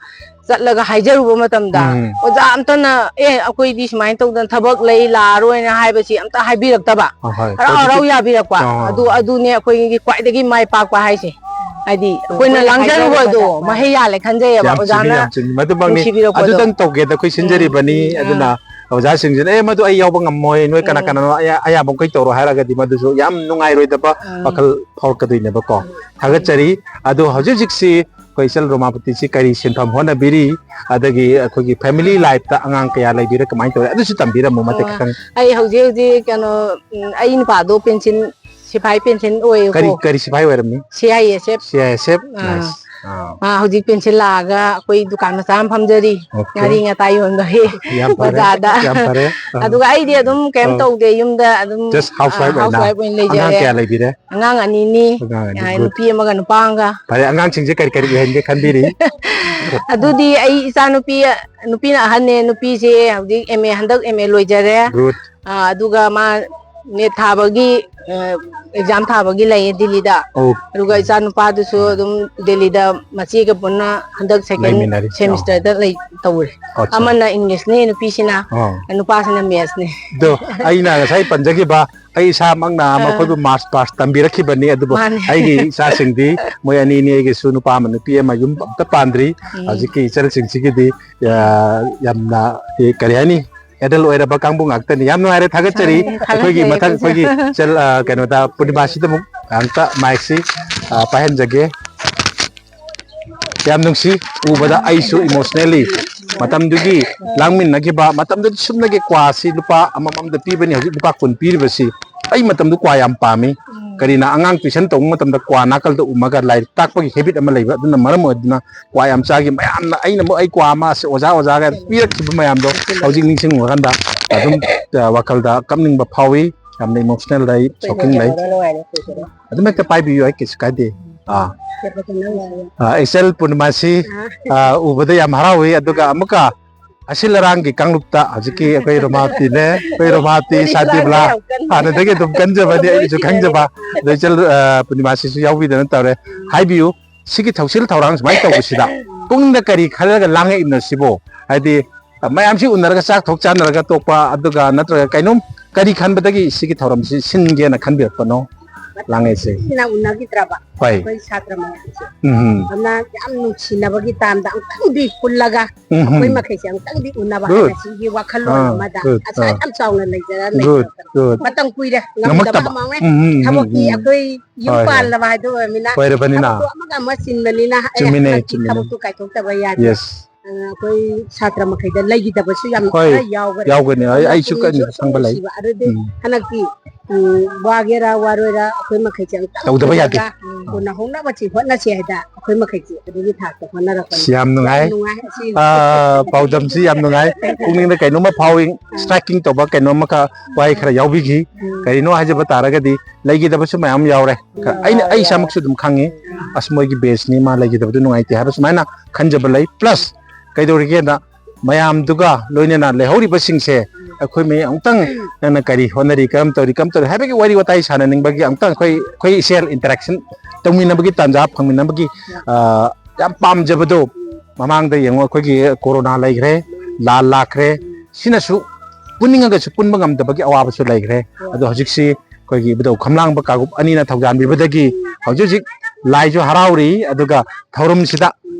ꯆꯠꯂꯒ ꯍꯥꯏꯖꯔꯨꯕ ꯃꯇꯝꯗ, ꯎꯝ꯫ ꯑꯣꯖꯥ ꯑꯝꯇꯅ, "ꯑꯦ, ꯑꯩꯈꯣꯏꯗꯤ ꯁꯨꯃꯥꯏꯅ ꯇꯧꯗꯅ ꯊꯕꯛ ꯂꯩ, ꯂꯥꯛꯑꯔꯣꯏꯅ" ꯍꯥꯏꯕꯁꯤ ꯑꯝꯇ ꯍꯥꯏꯕꯤꯔꯛꯇꯕ꯫ ꯑꯍꯣꯏ, ꯍꯔꯥꯎ ꯍꯔꯥꯎ positive꯫ ꯌꯥꯕꯤꯔꯛꯄ꯫ ꯑꯥ꯫ ꯑꯗꯨ, ꯑꯗꯨꯅꯦ ꯑꯩꯈꯣꯏꯒꯤ ꯈ꯭ꯋꯥꯏꯗꯒꯤ ꯃꯥꯏ ꯄꯥꯛꯄ ꯍꯥꯏꯁꯦ꯫ ꯍꯥꯏꯗꯤ ꯑꯩꯈꯣꯏꯅ ꯑꯩꯈꯣꯏꯅ ꯂꯥꯡꯖꯔꯨꯕꯗꯣ ꯍꯥꯏꯖꯔꯨꯕꯗꯣ꯫ ꯃꯍꯩ ꯌꯥꯜꯂꯦ ꯈꯟꯖꯩꯌꯦꯕ, ꯌꯥꯝ ꯆꯨꯝꯃꯤ, ꯑꯣꯖꯥꯅ ꯌꯥꯝ ꯆꯨꯝꯃꯤ꯫ ꯃꯗꯨꯃꯛꯅꯤ꯫ ꯅꯨꯡꯁꯤꯕꯤꯔꯛꯄꯗꯣ꯫ ꯑꯗꯨꯗꯪ ꯇꯧꯒꯦꯗ ꯑꯩꯈꯣꯏ ꯎꯝ꯫ ꯁꯤꯟꯖꯔꯤꯕꯅꯤ꯫ ꯎꯝ꯫ ꯑꯗꯨꯅ ꯑꯣꯖꯥꯁꯤꯡꯁꯤꯅ, "ꯑꯦ, ꯃꯗꯨ ꯑꯩ ꯌꯥꯎꯕ ꯉꯝꯃꯣꯏ, ꯅꯣꯏ ꯀꯅꯥ ꯎꯝ꯫ ꯀꯅꯥꯅꯣ ꯑꯌꯥ-, ꯑꯌꯥꯕ ꯃꯈꯩ ꯇꯧꯔꯣ" ꯍꯥꯏꯔꯒꯗꯤ ꯃꯗꯨꯁꯨ ꯌꯥꯝ ꯅꯨꯡꯉꯥꯏꯔꯣꯏꯗꯕ ꯎꯝ꯫ ꯋꯥꯈꯜ ꯐꯥꯎꯔꯛꯀꯗꯣꯏꯅꯦꯕꯀꯣ꯫ ꯊꯥꯒꯠꯆꯔꯤ꯫ ꯑꯗꯣ ꯍꯧꯖꯤꯛ ꯍꯧꯖꯤꯛꯁꯤ ꯑꯩꯈꯣꯏ ꯏꯆꯜ ꯔꯣꯃꯥꯄꯇꯤꯁꯤ ꯀꯔꯤ ꯁꯤꯟꯐꯝ ꯍꯣꯠꯅꯕꯤꯔꯤ, ꯑꯗꯒꯤ ꯑꯩꯈꯣꯏꯒꯤ family life ꯇ ꯑꯉꯥꯡ ꯀꯌꯥ ꯂꯩꯕꯤꯔꯦ, ꯀꯃꯥꯏꯅ ꯇꯧꯔꯦ, ꯑꯗꯨꯁꯨ ꯇꯝꯕꯤꯔꯝꯃꯨ ꯃꯇꯦꯛ ꯑꯣ, ꯈꯤꯇꯪ꯫ ꯑꯩ ꯍꯧꯖꯤꯛ ꯍꯧꯖꯤꯛ ꯀꯩꯅꯣ, ꯎꯝ, ꯑꯩ ꯅꯨꯄꯥꯗꯣ ꯄꯦꯟꯁꯤꯟ, ꯁꯤꯐꯥꯏ ꯄꯦꯟꯁꯤꯟ ꯀꯔꯤ ꯑꯣꯏꯌꯦꯕꯀꯣ꯫ ꯀꯔꯤ ꯁꯤꯐꯥꯏ ꯑꯣꯏꯔꯝꯃꯤ? C I S F꯫ C I S F꯫ Ah. Nice꯫ ꯑꯥ꯫ ꯃꯥ ꯍꯧꯖꯤꯛ ꯄꯦꯟꯁꯤꯜ ꯂꯥꯛꯑꯒ ꯑꯩꯈꯣꯏ ꯗꯨꯀꯥꯟ ꯃꯆꯥ ꯑꯃ ꯐꯝꯖꯔꯤ꯫ Okay꯫ ꯉꯥꯔꯤ ꯉꯥꯇꯥꯏ ꯌꯣꯟꯕꯒꯤ ꯌꯥꯝ ꯐꯔꯦ, ꯕꯖꯥꯔꯗ꯫ ꯌꯥꯝ ꯐꯔꯦ꯫ ꯑꯥ꯫ ꯑꯗꯨꯒ ꯑꯩꯗꯤ ꯑꯗꯨꯝ ꯀꯩꯝ ꯑꯥ꯫ ꯇꯧꯗꯦ, ꯌꯨꯝꯗ ꯑꯗꯨꯝ, Just housewife ꯑꯥ, ꯑꯣꯏꯅ꯫ Housewife ꯑꯣꯏꯅ ꯑꯉꯥꯡ ꯂꯩꯖꯔꯦ꯫ ꯀꯌꯥ ꯂꯩꯕꯤꯔꯦ? ꯑꯉꯥꯡ ꯑꯅꯤꯅꯤ꯫ ꯑꯉꯥꯡ ꯑꯅꯤ, ꯑꯥ, good꯫ ꯅꯨꯄꯤ ꯑꯃꯒ ꯅꯨꯄꯥ ꯑꯃꯒ꯫ ꯐꯔꯦ, ꯑꯉꯥꯡꯁꯤꯡꯁꯦ ꯀꯔꯤ ꯀꯔꯤ ꯑꯣꯏꯍꯟꯒꯦ ꯈꯟꯕꯤꯔꯤ? ꯑꯗꯨꯗꯤ ꯑꯩ ꯏꯆꯥꯅꯨꯄꯤ, ꯅꯨꯄꯤꯅ ꯑꯍꯟꯅꯦ, ꯅꯨꯄꯤꯁꯦ ꯍꯧꯖꯤꯛ M A, ꯍꯟꯗꯛ M A ꯂꯣꯏꯖꯔꯦ꯫ Good꯫ ꯑꯥ, ꯑꯗꯨꯒ ꯃꯥ NET ꯊꯥꯕꯒꯤ, ꯑ, exam ꯊꯥꯕꯒꯤ ꯂꯩꯌꯦ ꯗꯤꯜꯂꯤꯗ꯫ ꯑꯣ꯫ ꯑꯗꯨꯒ ꯏꯆꯥ ꯅꯨꯄꯥꯗꯨꯁꯨ ꯑꯗꯨꯝ ꯗꯤꯜꯂꯤꯗ ꯃꯆꯦꯒ ꯄꯨꯟꯅ ꯍꯟꯗꯛ second ꯂꯩꯃꯤꯟꯅꯔꯤ꯫ Semester ꯗ ꯂꯩ ꯇꯧꯔꯦ꯫ ꯑꯠꯆꯥ꯫ ꯑꯃꯅ English ꯅꯦ ꯅꯨꯄꯤꯁꯤꯅ, ꯑꯥ꯫ ꯅꯨꯄꯥꯁꯤꯅ Maths ꯅꯦ꯫ ꯑꯗꯣ ꯑꯩꯅ ꯉꯁꯥꯏ ꯄꯟꯖꯈꯤꯕ, ꯑꯩ ꯏꯁꯥꯃꯛꯅ ꯑꯥ꯫ ꯃꯈꯣꯏꯕꯨ March past ꯇꯝꯕꯤꯔꯛꯈꯤꯕꯅꯤ, ꯑꯗꯨꯕꯨ ꯃꯥꯅꯦ꯫ ꯑꯩꯒꯤ ꯏꯆꯥꯁꯤꯡꯗꯤ ꯃꯣꯏ ꯑꯅꯤꯅꯤ, ꯑꯩꯒꯤꯁꯨ ꯅꯨꯄꯥ ꯑꯃ ꯅꯨꯄꯤ ꯑꯃ, ꯌꯨꯝ ꯑꯝꯇ ꯄꯥꯟꯗ꯭ꯔꯤ꯫ ꯎꯝ꯫ ꯍꯧꯖꯤꯛꯀꯤ ꯏꯆꯜꯁꯤꯡꯁꯤꯒꯤꯗꯤ, ꯑ, ꯌꯥꯝꯅ, ꯑꯦ, ꯀꯔꯤ ꯍꯥꯏꯅꯤ, adult ꯑꯣꯏꯔꯕ ꯀꯥꯡꯕꯨ ꯉꯥꯛꯇꯅꯤ꯫ ꯌꯥꯝ ꯅꯨꯡꯉꯥꯏꯔꯦ, ꯊꯥꯒꯠꯆꯔꯤ꯫ ꯊꯥꯒꯠꯆꯔꯤ ꯑꯩꯈꯣꯏꯒꯤ ꯃꯊꯪ ꯑꯩꯈꯣꯏꯁꯨ꯫ ꯑꯩꯈꯣꯏꯒꯤ ꯆꯦꯜ-, ꯑ, ꯀꯩꯅꯣꯗ, ꯄꯨꯔꯅꯤꯃꯥꯁꯤꯗ ꯑꯃꯨꯛ ꯑꯝꯇ mic ꯁꯤ, ꯑ, ꯄꯥꯏꯍꯟꯖꯒꯦ꯫ ꯌꯥꯝ ꯅꯨꯡꯁꯤ, ꯎꯕꯗ ꯑꯩꯁꯨ emotionally ꯃꯇꯝꯗꯨꯒꯤ ꯂꯥꯡꯃꯤꯟꯅꯈꯤꯕ, ꯃꯇꯝꯗꯨꯗꯤ ꯁꯨꯞꯅꯒꯤ ꯀ꯭ꯋꯥꯁꯤ ꯂꯨꯄꯥ ꯑꯃꯃꯝꯗ ꯄꯤꯕꯅꯤ, ꯍꯧꯖꯤꯛ ꯂꯨꯄꯥ ꯀꯨꯟ ꯄꯤꯔꯤꯕꯁꯤ꯫ ꯑꯩ ꯃꯇꯝꯗꯨ ꯀ꯭ꯋꯥ ꯌꯥꯝ ꯄꯥꯝꯃꯤ꯫ ꯎꯝ꯫ ꯀꯔꯤꯅ, ꯑꯉꯥꯡ tuition ꯇꯧꯕ ꯃꯇꯝꯗ ꯀ꯭ꯋꯥ ꯅꯥꯀꯜꯗ ꯎꯝꯃꯒ ꯂꯥꯏꯔꯤꯛ ꯇꯥꯛꯄꯒꯤ habit ꯑꯃ ꯂꯩꯕ, ꯑꯗꯨꯅ ꯃꯔꯝ ꯑꯣꯏꯗꯨꯅ ꯀ꯭ꯋꯥ ꯌꯥꯝ ꯆꯥꯈꯤ꯫ ꯃꯌꯥꯝꯅ ꯑꯩꯅ ꯑꯃꯨꯛ ꯑꯩ ꯀ꯭ꯋꯥ ꯑꯃ ꯑꯁ ꯑꯣꯖꯥ, ꯑꯣꯖꯥꯒ ꯄꯤꯔꯛꯈꯤꯕ ꯃꯌꯥꯝꯗꯣ ꯍꯧꯖꯤꯛ ꯅꯤꯡꯁꯤꯡꯉꯨꯔꯀꯥꯟꯗ ꯑꯗꯨꯝ, ꯑ, ꯋꯥꯈꯜꯗ ꯀꯞꯅꯤꯡꯕ ꯐꯥꯎꯏ꯫ ꯌꯥꯝꯅ emotional ꯂꯩ, shocking ꯂꯩ꯫ ꯑꯗꯨꯝ ꯍꯦꯛꯇ ꯄꯥꯏꯕꯤꯌꯨ, ꯑꯩ ꯀꯩꯁꯨ ꯀꯥꯏꯗꯦ꯫ ꯑꯥ꯫ ꯑꯥ, ꯏꯆꯜ ꯄꯨꯔꯅꯤꯃꯥꯁꯤ, ꯑꯥ, ꯎꯕꯗ ꯌꯥꯝ ꯍꯔꯥꯎꯏ꯫ ꯑꯗꯨꯒ ꯑꯃꯨꯛꯀ ꯑꯁꯤꯜ ꯑꯔꯥꯡꯒꯤ ꯀꯥꯡꯂꯨꯞꯇ ꯍꯧꯖꯤꯛꯀꯤ ꯑꯩꯈꯣꯏ ꯔꯣꯃꯥꯇꯤꯅꯦ, ꯑꯩꯈꯣꯏ ꯔꯣꯃꯥꯇꯤ ꯁꯥꯟꯇꯤꯕꯂꯥ ꯍꯥꯟꯅꯗꯒꯤ ꯑꯗꯨꯝ ꯀꯟꯖꯕꯅꯤ, ꯑꯩꯁꯨ ꯈꯪꯖꯕ꯫ ꯑꯗꯣ ꯏꯆꯜ, ꯑ, ꯄꯨꯔꯅꯤꯃꯥꯁꯤꯁꯨ ꯌꯥꯎꯕꯤꯗꯅ ꯇꯧꯔꯦ꯫ ꯍꯥꯏꯕꯤꯌꯨ, ꯁꯤꯒꯤ ꯊꯧꯁꯤꯜ ꯊꯧꯔꯥꯡ ꯁꯨꯃꯥꯏꯅ ꯇꯧꯕꯁꯤꯗ ꯄꯨꯛꯅꯤꯡꯗ ꯀꯔꯤ ꯈꯜꯂꯒ ꯂꯥꯡꯉꯛꯏꯕꯅꯣ ꯁꯤꯕꯣ? ꯍꯥꯏꯗꯤ, ꯃꯌꯥꯝꯁꯤ ꯎꯅꯔꯒ ꯆꯥꯛ ꯊꯣꯛ ꯆꯥꯅꯔꯒ ꯇꯣꯛꯄ, ꯑꯗꯨꯒ ꯅꯠꯇ꯭ꯔꯒ ꯀꯩꯅꯣꯝ ꯀꯔꯤ ꯈꯟꯕꯗꯒꯤ ꯁꯤꯒꯤ ꯊꯧꯔꯝꯁꯤ ꯁꯤꯟꯒꯦꯅ ꯈꯟꯕꯤꯔꯛꯄꯅꯣ? ꯂꯥꯡꯉꯩꯁꯦ꯫ ꯁꯤꯅ ꯎꯅꯈꯤꯗ꯭ꯔꯕ ꯍꯣꯏ꯫ ꯑꯩꯈꯣꯏ ꯁꯥꯇ꯭ꯔ ꯃꯌꯥꯝꯁꯦ꯫ ꯎꯝ꯫ ꯑꯗꯨꯅ ꯌꯥꯝ ꯅꯨꯡꯁꯤꯅꯕꯒꯤ ꯇꯥꯝꯗ ꯑꯃꯨꯛꯇꯪꯗꯤ ꯄꯨꯜꯂꯒ ꯎꯝ꯫ ꯑꯩꯈꯣꯏ ꯃꯈꯩꯁꯦ ꯑꯃꯨꯛꯇꯪꯗꯤ ꯎꯅꯕ Good. ꯍꯥꯏꯅ ꯁꯤꯒꯤ ꯋꯥꯈꯜꯂꯣꯟ ꯑꯥ, ꯑꯃꯗ good. ꯑꯁꯥ ꯑꯥ꯫ ꯌꯥꯝ ꯆꯥꯎꯅ ꯂꯩꯖꯔ Good, ꯂꯩꯖꯔ good. ꯃꯇꯝ ꯀꯨꯏꯔꯦ ꯉꯝꯗꯕ ꯉꯝꯃꯛꯇꯕ꯫ ꯑꯃ ꯎꯝ, ꯎꯝ, ꯎꯝ, ꯊꯕꯛꯀꯤ ꯎꯝ꯫ ꯑꯩꯈꯣꯏ ꯌꯨꯝ ꯍꯣꯏ, ꯍꯣꯏ꯫ ꯄꯥꯜꯂꯕ ꯍꯥꯏꯗꯣ ꯑꯣꯏꯔꯃꯤꯅ ꯍꯣꯏ, ꯔꯕꯅꯤꯅ꯫ ꯊꯕꯛꯇꯣ ꯑꯃꯒ ꯑꯃ ꯆꯤꯟꯕꯅꯤꯅ ꯑꯩ ꯆꯨꯝꯃꯤꯅꯦ, ꯍꯟꯗꯛꯀꯤ ꯆꯨꯝꯃꯤꯅꯦ꯫ ꯊꯕꯛꯇꯣ ꯀꯥꯏꯊꯣꯛꯇꯕ ꯌꯥꯗꯦ꯫ Yes꯫ ꯑꯗꯨꯅ ꯑꯩꯈꯣꯏ ꯁꯥꯇ꯭ꯔ ꯃꯈꯩꯗ ꯂꯩꯈꯤꯗꯕꯁꯨ ꯌꯥꯝ ꯍꯣꯏ, ꯈꯔ ꯌꯥꯎꯈ꯭ꯔꯦ꯫ ꯌꯥꯎꯒꯅꯤ꯫ ꯑꯩ, ꯑꯗꯨꯅ ꯑꯩꯁꯨ ꯀꯟꯅ ꯄꯨꯛꯅꯤꯡꯁꯨ ꯈꯪꯕ ꯂꯩ꯫ ꯅꯨꯡꯁꯤꯕ꯫ ꯑꯗꯨꯗꯤ ꯎꯝ꯫ ꯍꯟꯗꯛꯀꯤ, ꯎꯝ, ꯋꯥꯒꯦꯔꯥ ꯋꯥꯔꯣꯏꯔꯥ ꯑꯩꯈꯣꯏ ꯃꯈꯩꯁꯦ ꯑꯃꯨꯛꯇꯪ ꯇꯧꯗꯕ ꯌꯥꯗꯦ꯫ ꯄꯨꯜꯂꯒ ꯎꯝ꯫ ꯍꯣꯠꯅꯍꯧꯅꯕꯁꯤ ꯍꯣꯠꯅꯁꯤ ꯍꯥꯏꯗ ꯑꯩꯈꯣꯏ ꯃꯈꯩꯁꯦ ꯑꯗꯨꯒꯤ ꯊꯥꯛꯇ ꯍꯣꯠꯅꯔꯛꯄꯅꯤ꯫ ꯁꯤ ꯌꯥꯝ ꯅꯨꯡꯉꯥꯏ꯫ ꯌꯥꯝ ꯅꯨꯡꯉꯥꯏ꯫ ꯑꯁꯤ ꯑꯥ, ꯄꯥꯎꯗꯝꯁꯤ ꯌꯥꯝ ꯅꯨꯡꯉꯥꯏ꯫ ꯄꯨꯛꯅꯤꯡꯗ ꯀꯩꯅꯣꯝꯃ ꯐꯥꯎꯏ, ꯎꯝ꯫ Striking ꯇꯧꯕ ꯀꯩꯅꯣꯝꯃ ꯈ-, ꯋꯥꯍꯩ ꯈꯔ ꯌꯥꯎꯕꯤꯈꯤ꯫ ꯎꯝ꯫ ꯀꯔꯤꯅꯣ ꯍꯥꯏꯖꯕ ꯇꯥꯔꯒꯗꯤ ꯂꯩꯈꯤꯗꯕꯁꯨ ꯃꯌꯥꯝ ꯌꯥꯎꯔꯦ꯫ ꯎꯝ꯫ ꯑꯩꯅ, ꯑꯩ ꯏꯁꯥꯃꯛꯁꯨ ꯑꯗꯨꯝ ꯈꯪꯉꯤ꯫ ꯎꯝ꯫ ꯑꯁ, ꯃꯣꯏꯒꯤ batchꯅꯤ, ꯃꯥ ꯂꯩꯈꯤꯗꯕꯗꯨ ꯅꯨꯡꯉꯥꯏꯇꯦ ꯍꯥꯏꯕ ꯁꯨꯃꯥꯏꯅ ꯈꯟꯖꯕ ꯂꯩ꯫ Plus ꯀꯩꯗꯧꯔꯤꯒꯦꯗ, ꯃꯌꯥꯝꯗꯨꯒ ꯂꯣꯏꯅꯅ ꯂꯩꯍꯧꯔꯤꯕꯁꯤꯡꯁꯦ ꯑꯩꯈꯣꯏ ꯃꯤ ꯑꯃꯨꯛꯇꯪ ꯅꯪꯅ ꯀꯔꯤ ꯍꯣꯠꯅꯔꯤ, ꯀꯔꯝ ꯇꯧꯔꯤ, ꯀꯔꯝ ꯇꯧꯔꯤ ꯍꯥꯏꯕꯒꯤ ꯋꯥꯔꯤ ꯋꯥꯇꯥꯏ ꯁꯥꯟꯅꯅꯤꯡꯕꯒꯤ ꯑꯃꯨꯛꯇꯪ ꯑꯩꯈꯣꯏ, ꯑꯩꯈꯣꯏ ꯏꯆꯦꯜ interaction ꯇꯧꯃꯤꯟꯅꯕꯒꯤ ꯇꯥꯟꯖꯥ ꯐꯪꯃꯤꯟꯅꯕꯒꯤ, ꯑ, ꯌꯥꯝ ꯄꯥꯝꯖꯕꯗꯣ꯫ ꯃꯃꯥꯡꯗ ꯌꯦꯡꯉꯣ, ꯑꯩꯈꯣꯏꯒꯤ ꯀꯣꯔꯣꯅꯥ ꯂꯩꯈ꯭ꯔꯦ, ꯂꯥꯟ ꯂꯥꯛꯈ꯭ꯔꯦ, ꯁꯤꯅꯁꯨ ꯄꯨꯟꯅꯤꯡꯉꯒꯁꯨ ꯄꯨꯟꯕ ꯉꯝꯗꯕꯒꯤ ꯑꯋꯥꯕꯁꯨ ꯂꯩꯈ꯭ꯔꯦ꯫ ꯑꯗꯣ ꯍꯧꯖꯤꯛꯁꯤ ꯑꯩꯈꯣꯏꯒꯤ ꯏꯕꯨꯙꯧ ꯈꯝꯂꯥꯡꯕ ꯀꯥꯡꯂꯨꯞ ꯑꯅꯤꯅ ꯊꯧꯖꯥꯟꯕꯤꯕꯗꯒꯤ ꯍꯧꯖꯤꯛ ꯍꯧꯖꯤꯛ ꯂꯥꯏꯁꯨ ꯍꯔꯥꯎꯔꯤ, ꯑꯗꯨꯒ ꯊꯧꯔꯝꯁꯤꯗ